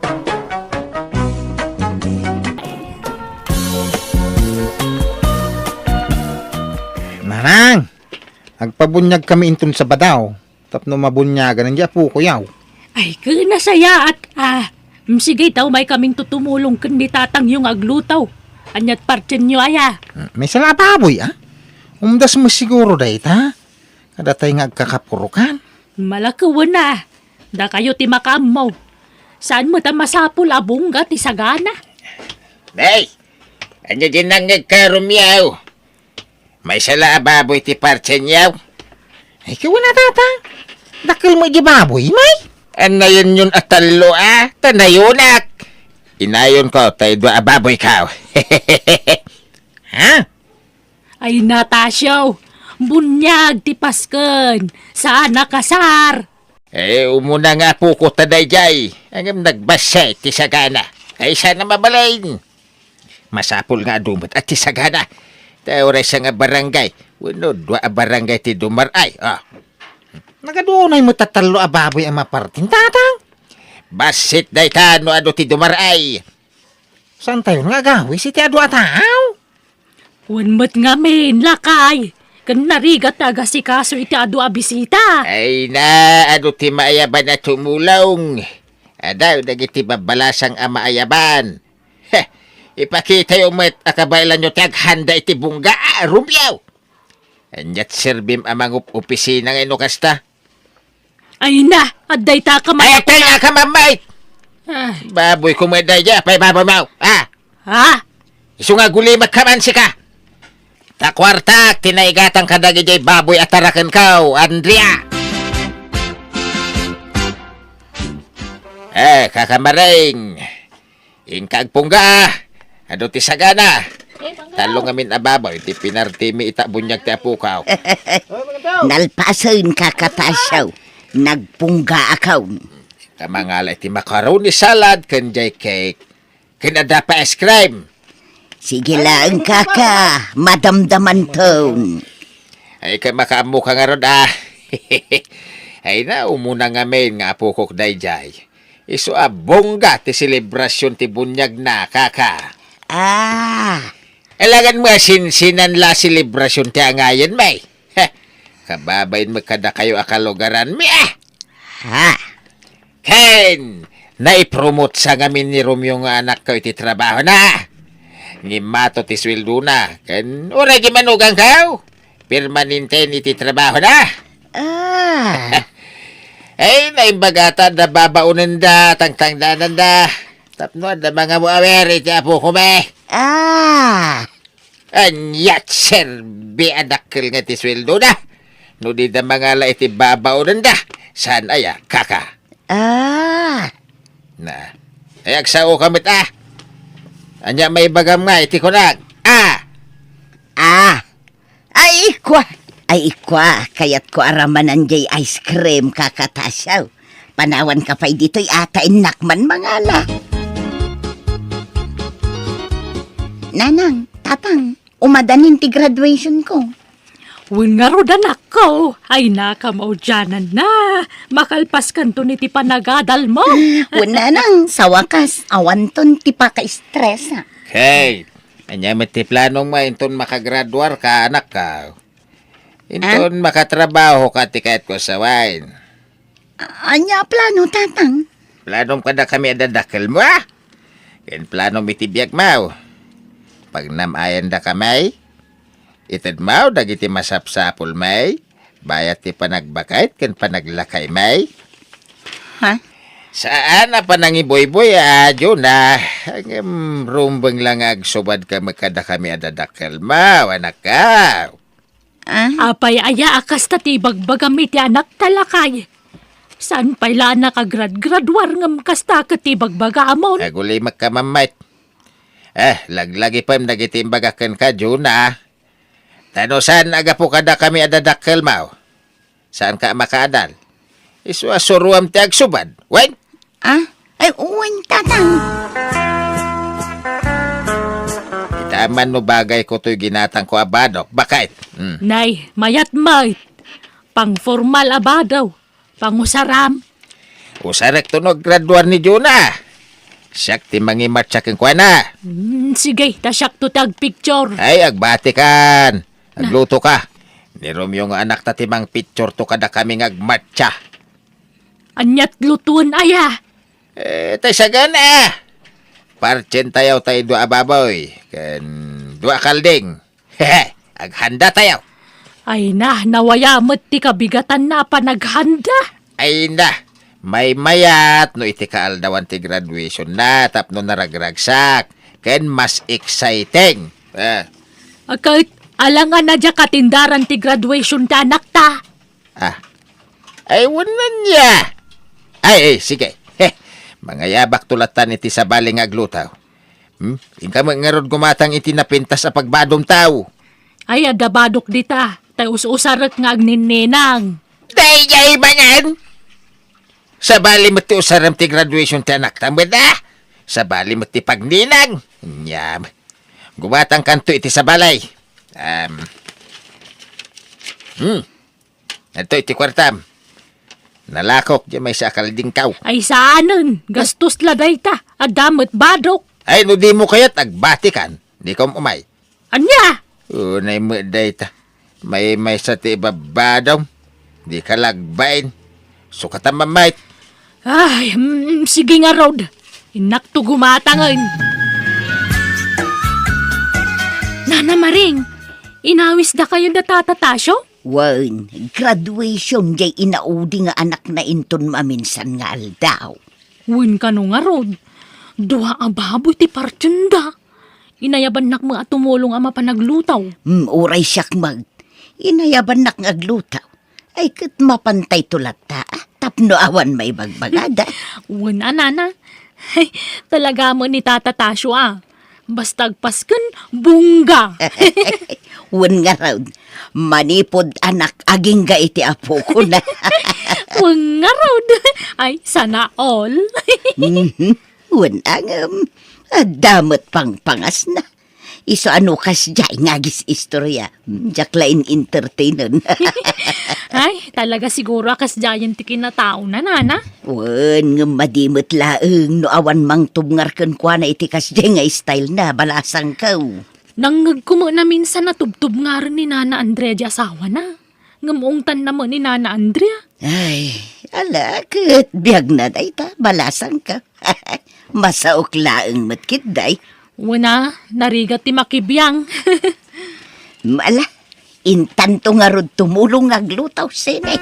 Nanang! Agpabuniagkami inton Sabado, tapno mabuniagan ni apokoyo. Ay, ken nasayaat, ah. Mm, sige, ta umay kaming tutumulong ken ni tatangyo nga agluto. Aniat partienyo aya? Mm, maisalababoy, ah. Umdas mo siguro dayta. Kadatay nga agkakapurokan. Malakewen, ah. Dakayo ti makaammo. Saan met a masapul a bungga ti sagana? Nay, ania diay nangngegka, Romeo? Maysa la a baboy ti partienyo? Ay, kiwena, tatang. Dakkel met diay baboy, may? Annayonyon a tallo, a, ta nayonak. Inayonko tay dua a baboyko. Ha? Ay, Natasio, buniag ti pasken, saan a kasar. Eh, umuna nga apoko ta daydiay, ngem nagbassit ti sagana. Ay, saan a mabalin. Masapul nga adu met a ti sagana. Ta uray siak nga barangay, wenno dua a barangay ti dumar-ay, ah. Nagadu unay met a tallo a baboy a mapartin, tatang. Bassit dayta no adu ti dumar-ay. Saantayon nga agawis iti adu a tao? Wen met ngamin, lakay, ken narigat ti agasikaso iti adu a bisita. Ay na, adu ti maayaban a tumulong. Adu dagiti babbalasang a maayaban. Heh, ipakitayo met a kabaelanyo ti aghanda iti bungga, a, Romeo. Aniat serbim a mangup-opisina nga ino kasta? Ay na, adda ita ka man. Ay, adda ita ka, Mamay! Ah. Baboyko met daydiay, apay baboymo? Ah! Ha? Isu nga agulimek ka man, sika! Ta kuartak ti naigatang kadagiti baboy a tarakenko, Andrea! Eh, kakamareng! Inka agpungga, a. Adu ti sagana. Tallo ngamin a baboy ti pinartimi ita buniag ti apokaw. Nalpasen, Kaka Tasio. Nagpungga ako. Inka mangala iti macaroni salad ken jay cake. Ken adda pay ice cream. Sige laeng, Kaka. Madamdamanton. Ay, ka makaammo ka ngarud, a. Ay na, umuna ngamin nga apokok daydiay. Isu a bongga ti selebrasyon ti buniagna, Kaka. Ah. Alangan mo a sinsinan la selebrasyon ti angayen, may. Heh, kababain mo kadakayo a kalugaran, mi, ah. Ha? Ken, naipromotsa ngamin ni Romeo nga anakko iti trabahona. Ngimmato ti sueldona, ken uray gimanuganko. Permanenten iti trabahona. Ah. Ay, naimbagata da babaonenda, tangtangdananda. Tapno adda mangamu-awer iti apoko, be. Ah. Aniat serbi a dakkel nga ti sueldona. No dida mangala iti babaonenda, saan aya, Kaka? Ah. Na. Ay, agsao ka met, a. Ania maibagam nga iti kunak? A. Ah. Ay, ikua! Ay, ikua! Kayatko a ramanan jay ice cream, Kaka Tasio. Panawanka pay ditoy a ta innak man mangala. Nanang, Tatang, umadanin ti graduationko. Wen ngarud, anakko, ay, nakamaudiananna. Makalpaskanton iti panagadalmo. Wen, Nanang, sa wakas, awanton ti paka-stress, a. Kate, ania met ti planong mo inton makagraduarka, anakko? Inton makatrabahoka ti kayatko a sawen. A-, ania a plano, Tatang? Planom kadakami a dadakkelmo, a? Ken planom iti biagmo. Pagnam-ayandakami. Itedmo dagiti masapsapulmi. Bayat ti panagbakayt ken panaglakaymi. Ha? Saan a panangibuybuy, a, Juna. Ngem rumbeng la nga agsubadka met kadakami a dadakkelmo, anakko. Ah? Apay aya a kasta ti ibagbagam iti anakta, lakay? Saan pay la a nakagrad-graduar ngem kasta ket ti ibagbagamon? Agulimekka, Mamay. Eh, laglagipem dagiti imbagak kenka, Juna. Ta no saan a gapu kadakami a dadakkelmo, saanka a makaadal. Isu a suroam ti agsubad. Wen? Ah? Ay, wen, Tatang. Kita man no bagayko toy ginatangko a badok. Bakit? Hmm. Nay, mayat met. Pangformal a badaw. Pangusaram. Usarekto no aggraduar ni Juna. Siak ti mangimatsa kenkuana. Hmm, sige, ta siakto ti agpicture. Ay, agbatikan. Agluto ka. Ni Romeo nga anakta ti mangpicture to kadakami nga agmatsa. Aniat lutoen aya? Eh, tay sagan, eh. Partsentayo tay dua a baboy, ken dua a kalding. Hehe, aghanda tayo. Ay na, nawaya met ti kabigatanna a panaghanda. Ay na, maymayat no iti kaaldawan ti graduation na tapno naragragsak, ken mas exciting. Eh. Ket, alangan a diak atindaran ti graduation ti anakta. Ah. Ay, wen ania. Ay, ay, sige. Heh, mangayabakto lattan iti sabali nga aglutaw. Hmm? Inka met ngarud gumatang iti napintas a pagbadomtaw. Ay, adda badok dita. Tay us-usarek nga agninninang. Daydiay manen! Sabali met ti usarem ti graduation ti anakta met, ah! Sabali met ti pagninang. Nyam. Gumatangkanto iti sabali. Um, hmm. Adto iti kuartam. Nalakok diay maysa a kaldingkaw. Ay saanen, gastos la dayta. Adda met badok. Ay, no dimo kayat agbatikan, dika um-umay. Ania? Unay met dayta. Maymaysa ti ibabadom. Dika la agbain. Sukatan mamait. Ay, mm, sige ngarud. Innakto gumatangen. Nana Maring, inawisdakayo da Tata Tasio? Wen, graduation diay inaudi nga anakna inton maminsan nga aldaw. Wen kano ngarud, dua a baboy ti partienda. Inayabannak met a tumulong a mapan aglutaw. Hmm, uray siak met. Inayabannak nga aglutaw. Ay, ket mapantayto latta, ah, tapno awan maibagbagada. Wen a, nana. Talaga met ni Tata Tasio, ah. Basta agpasken, bongga. Wen ngarud, manipud anak agingga iti apokona. Wen ngarud. Ay, sana all. Mhm. Wen a ngem, adda met pangpangasna. Isu a no kasdiay nga agis-istoria, diak la in-entertainen. Ay, talaga siguro a kasdiayen ti kinataona, nana. Wen, ngem madi met laeng no awan mangtubngar kenkuana iti kasdiay nga style na, balasangko. Nangngegko met naminsan a tubtubngaren ni Nana Andrea ti asawana. Ngem ungtanna met ni Nana Andrea. Ay, ala, ket biagna dayta, balasangko. Masaok laeng met ketdi. Wen a, narigat ti makibiang. Ala, intanto ngarud tumulong nga aglutaw, sene.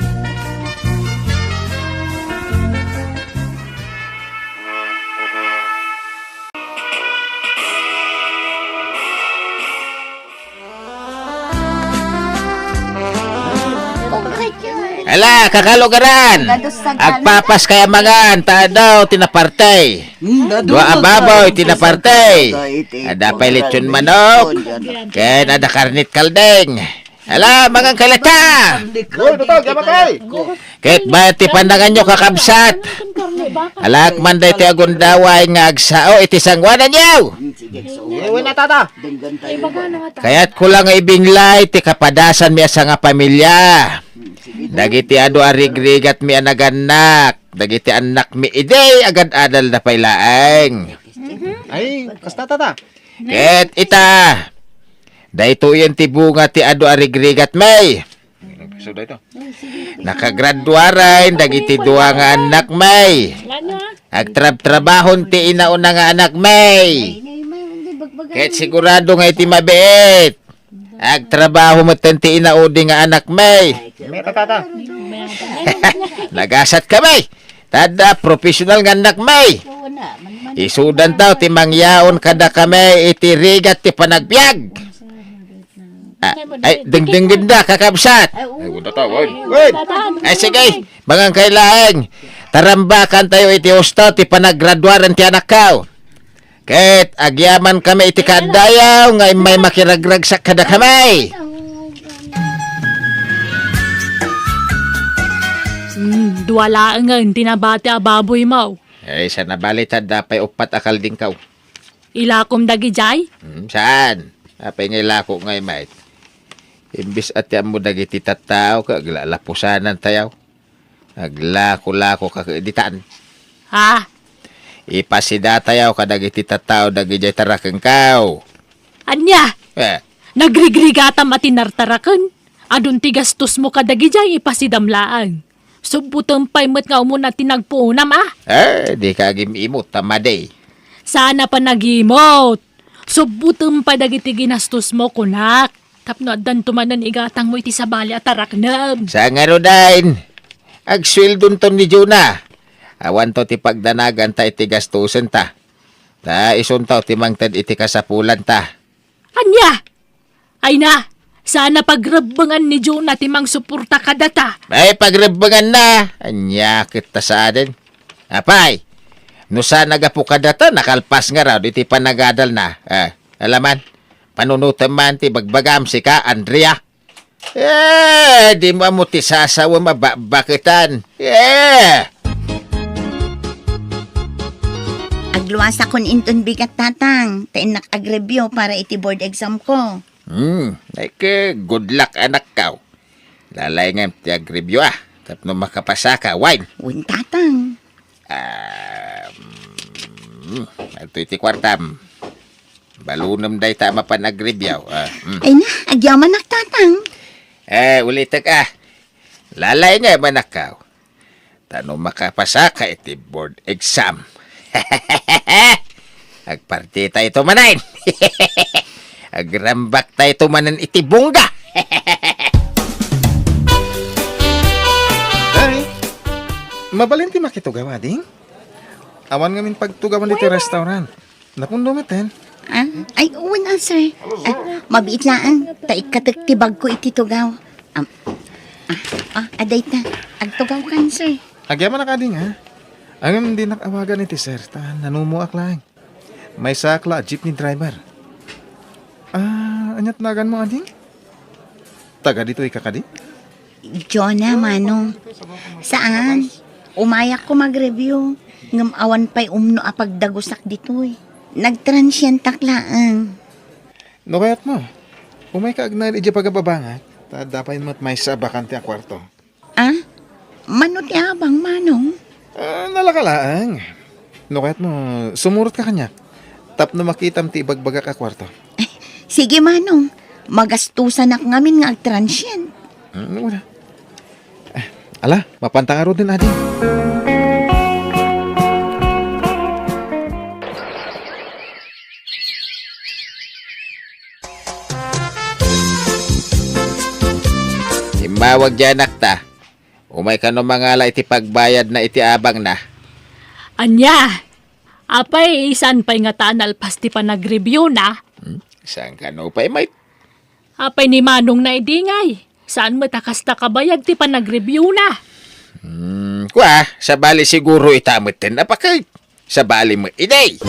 Ala, kakalugaran! Agpapas kay amangan, ta adu ti naparte. Dua a baboy ti naparte. Adda pay lechon manok. Ken adda karnit kalding. Ala, mangan kay latta! Uy, tutog, yaman kay! Ket bayat ti pandanganyo, kakabsat. Alak man daytoy agundaway nga agsao iti sangoananyo. Uy, na, tata. Kayatko la nga ibinglay ti kapadasanmi a sangapamilia. Dagiti adu a rigrigatmi a nagannak, dagiti annakmi idi agad-adalda pay laeng. Ay, kasta, tata. Ket ita, daytoyen ti bunga ti adu a rigrigatmi. Nakagraduaren dagiti dua nga annakmi. Agtrabtrabahon ti inauna nga annakmi. Ket sigurado nga iti mabiit, agtrabaho metten ti inaudi nga annakmi. Meta, tata. Nagasatkami. Ta adda professional nga annakmi. Isudantayo ti mangyaon kadakami iti rigat ti panagbiag. Ah, ay, dengdenggendak, kakabsat. Ay, wen. Ay, sige, mangan kay laeng. Tarambakantayo iti husto ti panagraduaren ti anakko. Ket agyamankami iti kaaddayo nga immay makiragragsak kadakami. Hmm, dua laengen ti nabati a baboymo. Ay, saan a bali ta adda pay uppat a kaldingko. Ilakom dagidiay? Hmm, saan? Apay nga ilako ngay met? Imbes a ti ammo dagiti tattao, ket aglalapusanantayo. Aglako-lako ka ket ditan. Ha? Ipasidatayo kadagiti tattao dagidiay tarakengko. Ania? Eh. Nagrigrigatam a tinartaraken? Adun ti gastos mo kadagijay ipasidam laeng. Subbutem pay met nga umuna ti nagpuonam, a? Eh, di ka agim-imot, ta madi. Saan a panagimot. Subbutem pay dagiti ginastos mo, kunak. Tapno addanto manen igatang mo iti sabali a taraknem. Sa ngaruden, agsueldonton ni Jonah. Awanto ti pagdanaganta iti gastosenta. Ta isunto ti mangted iti kasapulanta. Ania? Ay na, saan a pagrebbengan ni Jonah ti mangsuporta kadata. Ay, pagrebbenganna. Ania ket ta saanen? Apay, no saan a gapu kadata, nakalpas ngarud iti panagadalna. Ah, alaman, panunotem man ti bagbagam, sika, Andrea. Eh, di mo ammo ti sasawem a bakbaketan. Eh! Agluasakon inton bigat, Tatang, ta innak agreview para iti board exam ko. Hmm, ay ke, good luck, anakkaw. Lalayngem ti agreview, a, tapno makapasaka, wen. Wen, Tatang. Ah, mm, adtoy ti kuartam. Balunem dayta a mapan agreview, a, mm. Ay na, agyamanak, Tatang. Eh, ulitek, a. Lalayngem, anakkaw. Ta no makapasaka iti board exam, agpartitayto manen. Agrambakta ito manen iti bongga. Ay, mabalin ti makitugaw, ading? Awan ngamin pagtugawan ditoy restaurant. Napundo metten. Ah, ay, wen, a, sir. Ah, mabiit laeng, ta ikkatek ti bagko iti tugaw. Am, ah, ah, adayta, agtugawkan, sir. Agyamanak, ading, a. Ngem dinak awagan iti sir, ta nanumoak laeng. Maysaak la a jeepney driver. Ah, ania't naganmo, ading? Taga ditoy ka kadi? Jonah, Manong. Saan? Umayak ko magreview. Ngem awan pay umno a pagdagusak ditoy. Nagtransyentak laeng. No kayatmo, umayka agnaed idiay pagababangak, ta adda pay met maysa a bakante a kuarto. Ah? Mano ti abang, Manong? Ah, nalaka laeng. No kayatmo, sumurotka kaniak tapno makitam ti ibagbagak a kuarto. Sige, Manong. Magastosanak ngamin nga agtransient. Hmm, wala. Eh, ala, mapanta ngaruden, ading. Immawag diay anakta. Umay kano mangala iti pagbayadna iti abangna. Ania? Apay, saan pay ngata a nalpas ti panagreviewna? Hmm? Saan kano pay, may Apay ni Manongna idi ngay? Saan met a kasta kabayag ti panagreviewna? Hmm, kua, sabali siguro ita metten a paket. Sabali met idi.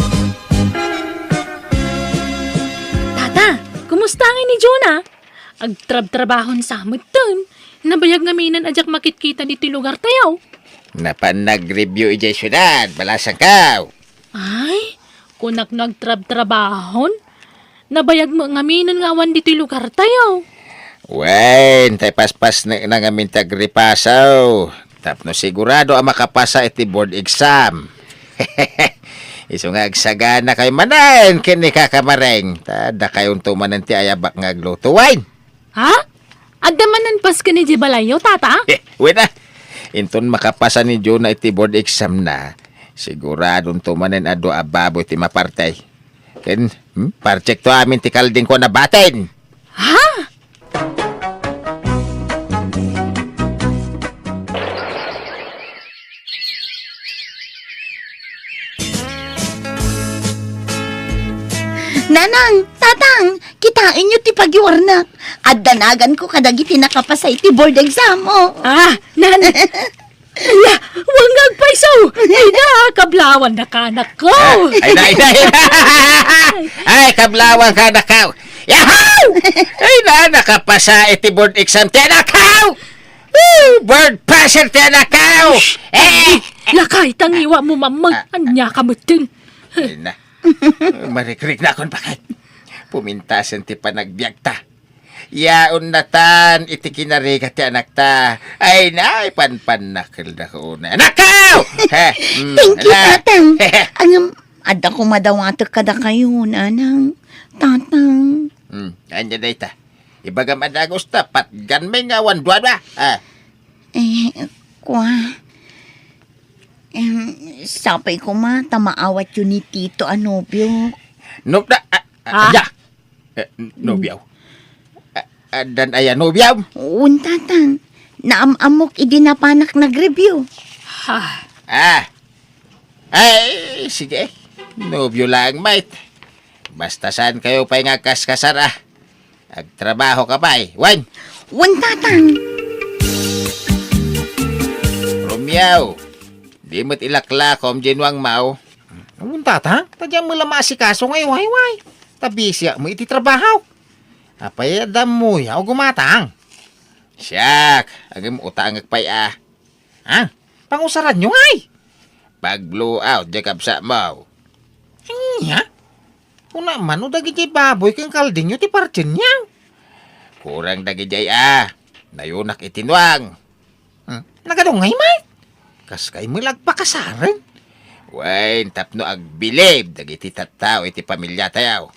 Tata, kumusta ngay ni Jonah? Agtrabtrabahon sa metten. Nabayag ngamin a diak makitkita ditoy lugartayo. Napan nagreview idiay siudad, balasangkaw. Ay, kunak no agtrabtrabahon? Nabayag met ngamin nga awan ditoy lugartayo. Wen, tay paspasnekna ngamin ti agripasaw. Tapno sigurado a makapasa iti board exam. Isu nga agsaganakayo manen ken ni Kaka Mareng. Ta dakayonto manen ti ayabak nga agluto, wen. Ha? Adda manen pasken idiay balayyo, Tata? Wen a. Inton makapasa ni Jonah iti board exam na, siguradonto manen a dua a baboy ti maparti. Ken, hmm, parchekto amin ti kaldingko a nabatin. Ha? Nanang, Tatang, kitaenyo ti pagiwarnak. Addanaganko kadagiti nakapasa iti board exam, o. Ah, Nan-, Ala, wen nga agpayso! Ay na, kablawannaka, anakko! Ah, ay na, ay na, ay na! Ay, kablawannaka, anakko! Yahoo! Ay na, nakapasa iti board exam ti anakko! Woo! Board passer ti anakko! Eh! Lakay, tangiwa mo, mamang. Ah. Ania ka metten. Ay na. Marikrik na akon, baket. Pumintasen ti panagbiagta. Yaon natan iti kinarigat ti anakta. Ay, na, ipanpannakelda ko unay. Anakkaw! He, mm, Thank you, ala. Tatang. Ngem, adda ko madawatek kadakayo, Nanang, Tatang. Hmm, ania dayta? Ibagam a dagus ta patganmi nga awan duadua. Ah. Eh, kua. Em, sapay koma ta maawatyo ni Tito a nobio. No, da, ah, ah, Ah? Aya. Eh, nobio. Ah, ah, dan aya nobio? Wen, Tatang. Naam-ammok idi napanak nagrebio. Ha? Ah. Ay, sige. Nobio lang, mate. Basta saan kayo pay nga agkaskasar, ah. Agtrabaho ka pay, wen? Wen, Tatang. Romeo, di met ilaklakom, Ginwang Mau. Wen, Tatang, ta diak met la maasikaso nga iwayway. Ta bisiak met iti trabaho. Apay, adda ammoyo, gumatang. Siak, agim utangek pay, ah. Ha? Pangusaranyo ngay? Pag-blow out, diay kabsatmo. Ania? Kuna man no dagidiay baboy ken kaldingyo ti partienyo. Kurang dagidiay a. Nayunak iti nuang. Hmm? Nagadungay, Mike? Kas kay met la agpakasaren? Wen, tapno agbilib dagiti tattao iti pamiliatayo.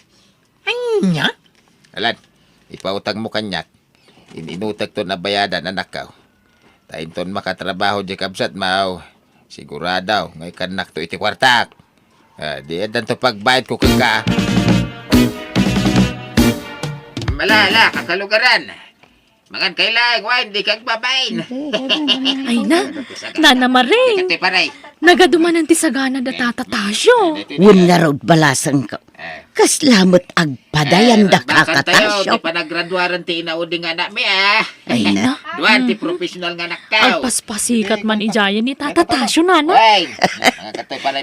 Ania? Alan, ipautangmo kaniak. In-inutekton a bayadan, anakko. Ta inton makatrabaho diay kabsatmo, sigurado nga ikannakto iti kuartak. Ah, di addanto pagbayadko kenka. Mala, ala, kakalugaran. Mangan kay laeng wine, di kagbabain. Ay na, Nana Maring. Ikatoy, pare. Nagadumanan ti sagana da Tata Tasio. Wen ngarud, balasangko. Eh. Kasla met agpadayan da, eh, kakatasyo. Ti panagraduaran ti inaudi nga anakmi, ah. Ay na. Duan ti professional nga anaktaw. Agpaspasikat man idiayen ni Tata Tasio, nana. Wen.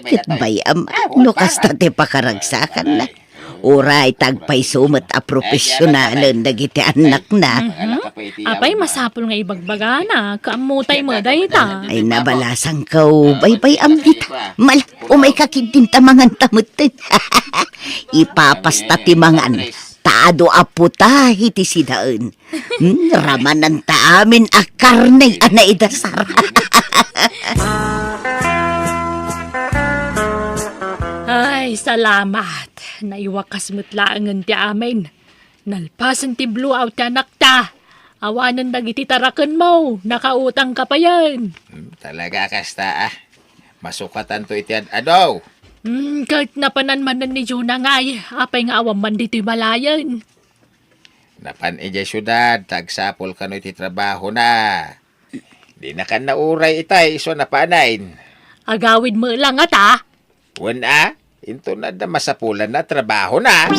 Ket bay-am, no kasta ti pakaragsakanna. Uray ta agpayso met a professionalen dagiti annakna. Mhm. Apay, masapul nga ibagbagana, kaammo tay met dayta. Ay, nabalasangko, baybay-am dita. Mal, umayka ketdin ta manganta metten. Ipapasta ti mangan, ta adu a putahe ti sidaen. Hmm, ramananta amin a karne a naidasar. Ay, salamat. Naiwakas met laengen ti amin. Nalpasen ti blowout ti anakta. Awanen dagiti tarakenmo, nakautangka payen. Hmm, talaga kasta, ah. Masukatanto iti ad-adu. Hmm, ket napanan manen ni Juna ngay, apay nga awan man ditoy balayen? Napan idiay siudad, ta agsapul kano iti trabahona. Dinakan nauray itay isu a napanen. Agawid met la ngata? Wen a, inton adda masapulanna a trabahona.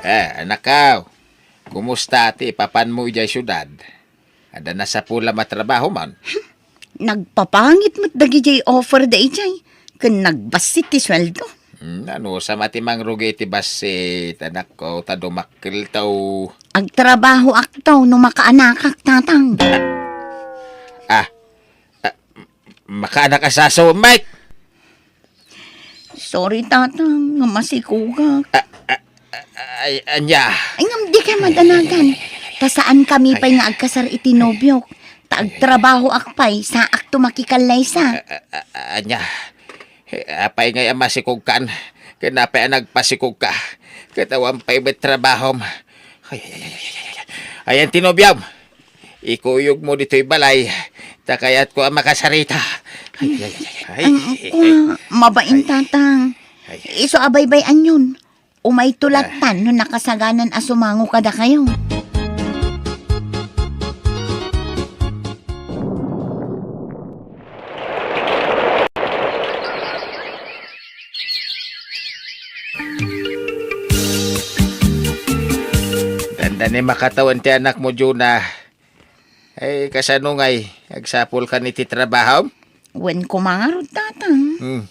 Eh, anakko, kumusta ti ipapanmo idiay siudad? Adda nasapulam a trabahom? Nagpapangit met dagidiay offer daydiay, ken nagbassit ti sueldo. Hmm, anusam a ti mangrugi iti bassit, anakko, ta dumakkelto. Agtrabahoakto no makaanakak, Tatang. Ah, ah, makaanak a saso, Mike! Sorry, Tatang, nga masikugak. A-, a-, a-, ay, ania? Ay, ngem dika madanagan. Ta saankami pay nga agkasar iti nobiok. Ta agtrabahoak pay, saakto makikallaysa. A-, a-, a-, ania? Eh, apay ngay a masikugkan? Ken apay a nagpasikugka? Ket awan pay met trabahom. Ay, ay, ay, ay, ay, ay. Ayan ti nobiom. Ikuyogmo ditoy balay, ta kayatko a makasarita. Ay, ay, ay, ay, ay. Ang kua, mabain, Tatang. Ay. Isu a baybay-anyon. Umayto lattan no nakasaganan a sumango kadakayo. Dandani makatawen ti anakmo, Juna. Ay, kasano ngay? Agsapulkan iti trabahom? Wen koma ngarud, Tatang. Hmm.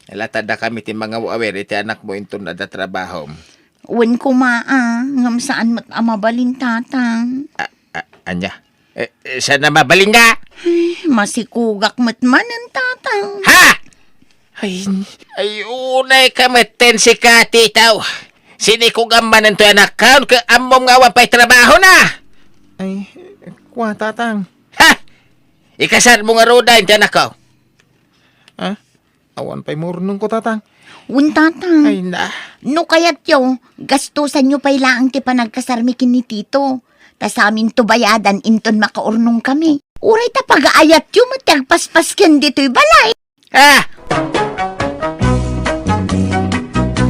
Ala ta dakami ti mangaw-awir iti anakmo inton adda trabahom. Wen koma, a, ngem saan met a mabalin, Tatang. A, a, ania? Eh, eh, saan a mabalin nga? Ay, masikugak met manen, Tatang. Ha? Ay, ay, unay ka metten sika, titaw. Sinikugam manen toy anakkaon, ket ammom nga awan pay trabahona. Ay, kua, Tatang. Ha? Ikasarmo ngaruden ti anakko. Ah? Awan pay maurnongko, Tatang. Wen, Tatang. Ay, na. No kayatyo, gastusanyo pay laeng ti panagkasarmi ken ni Tito. Ta saminto bayadan inton makaurnongkami. Uray ta pagaayatyo met ti agpaspas ken ditoy balay. Ah!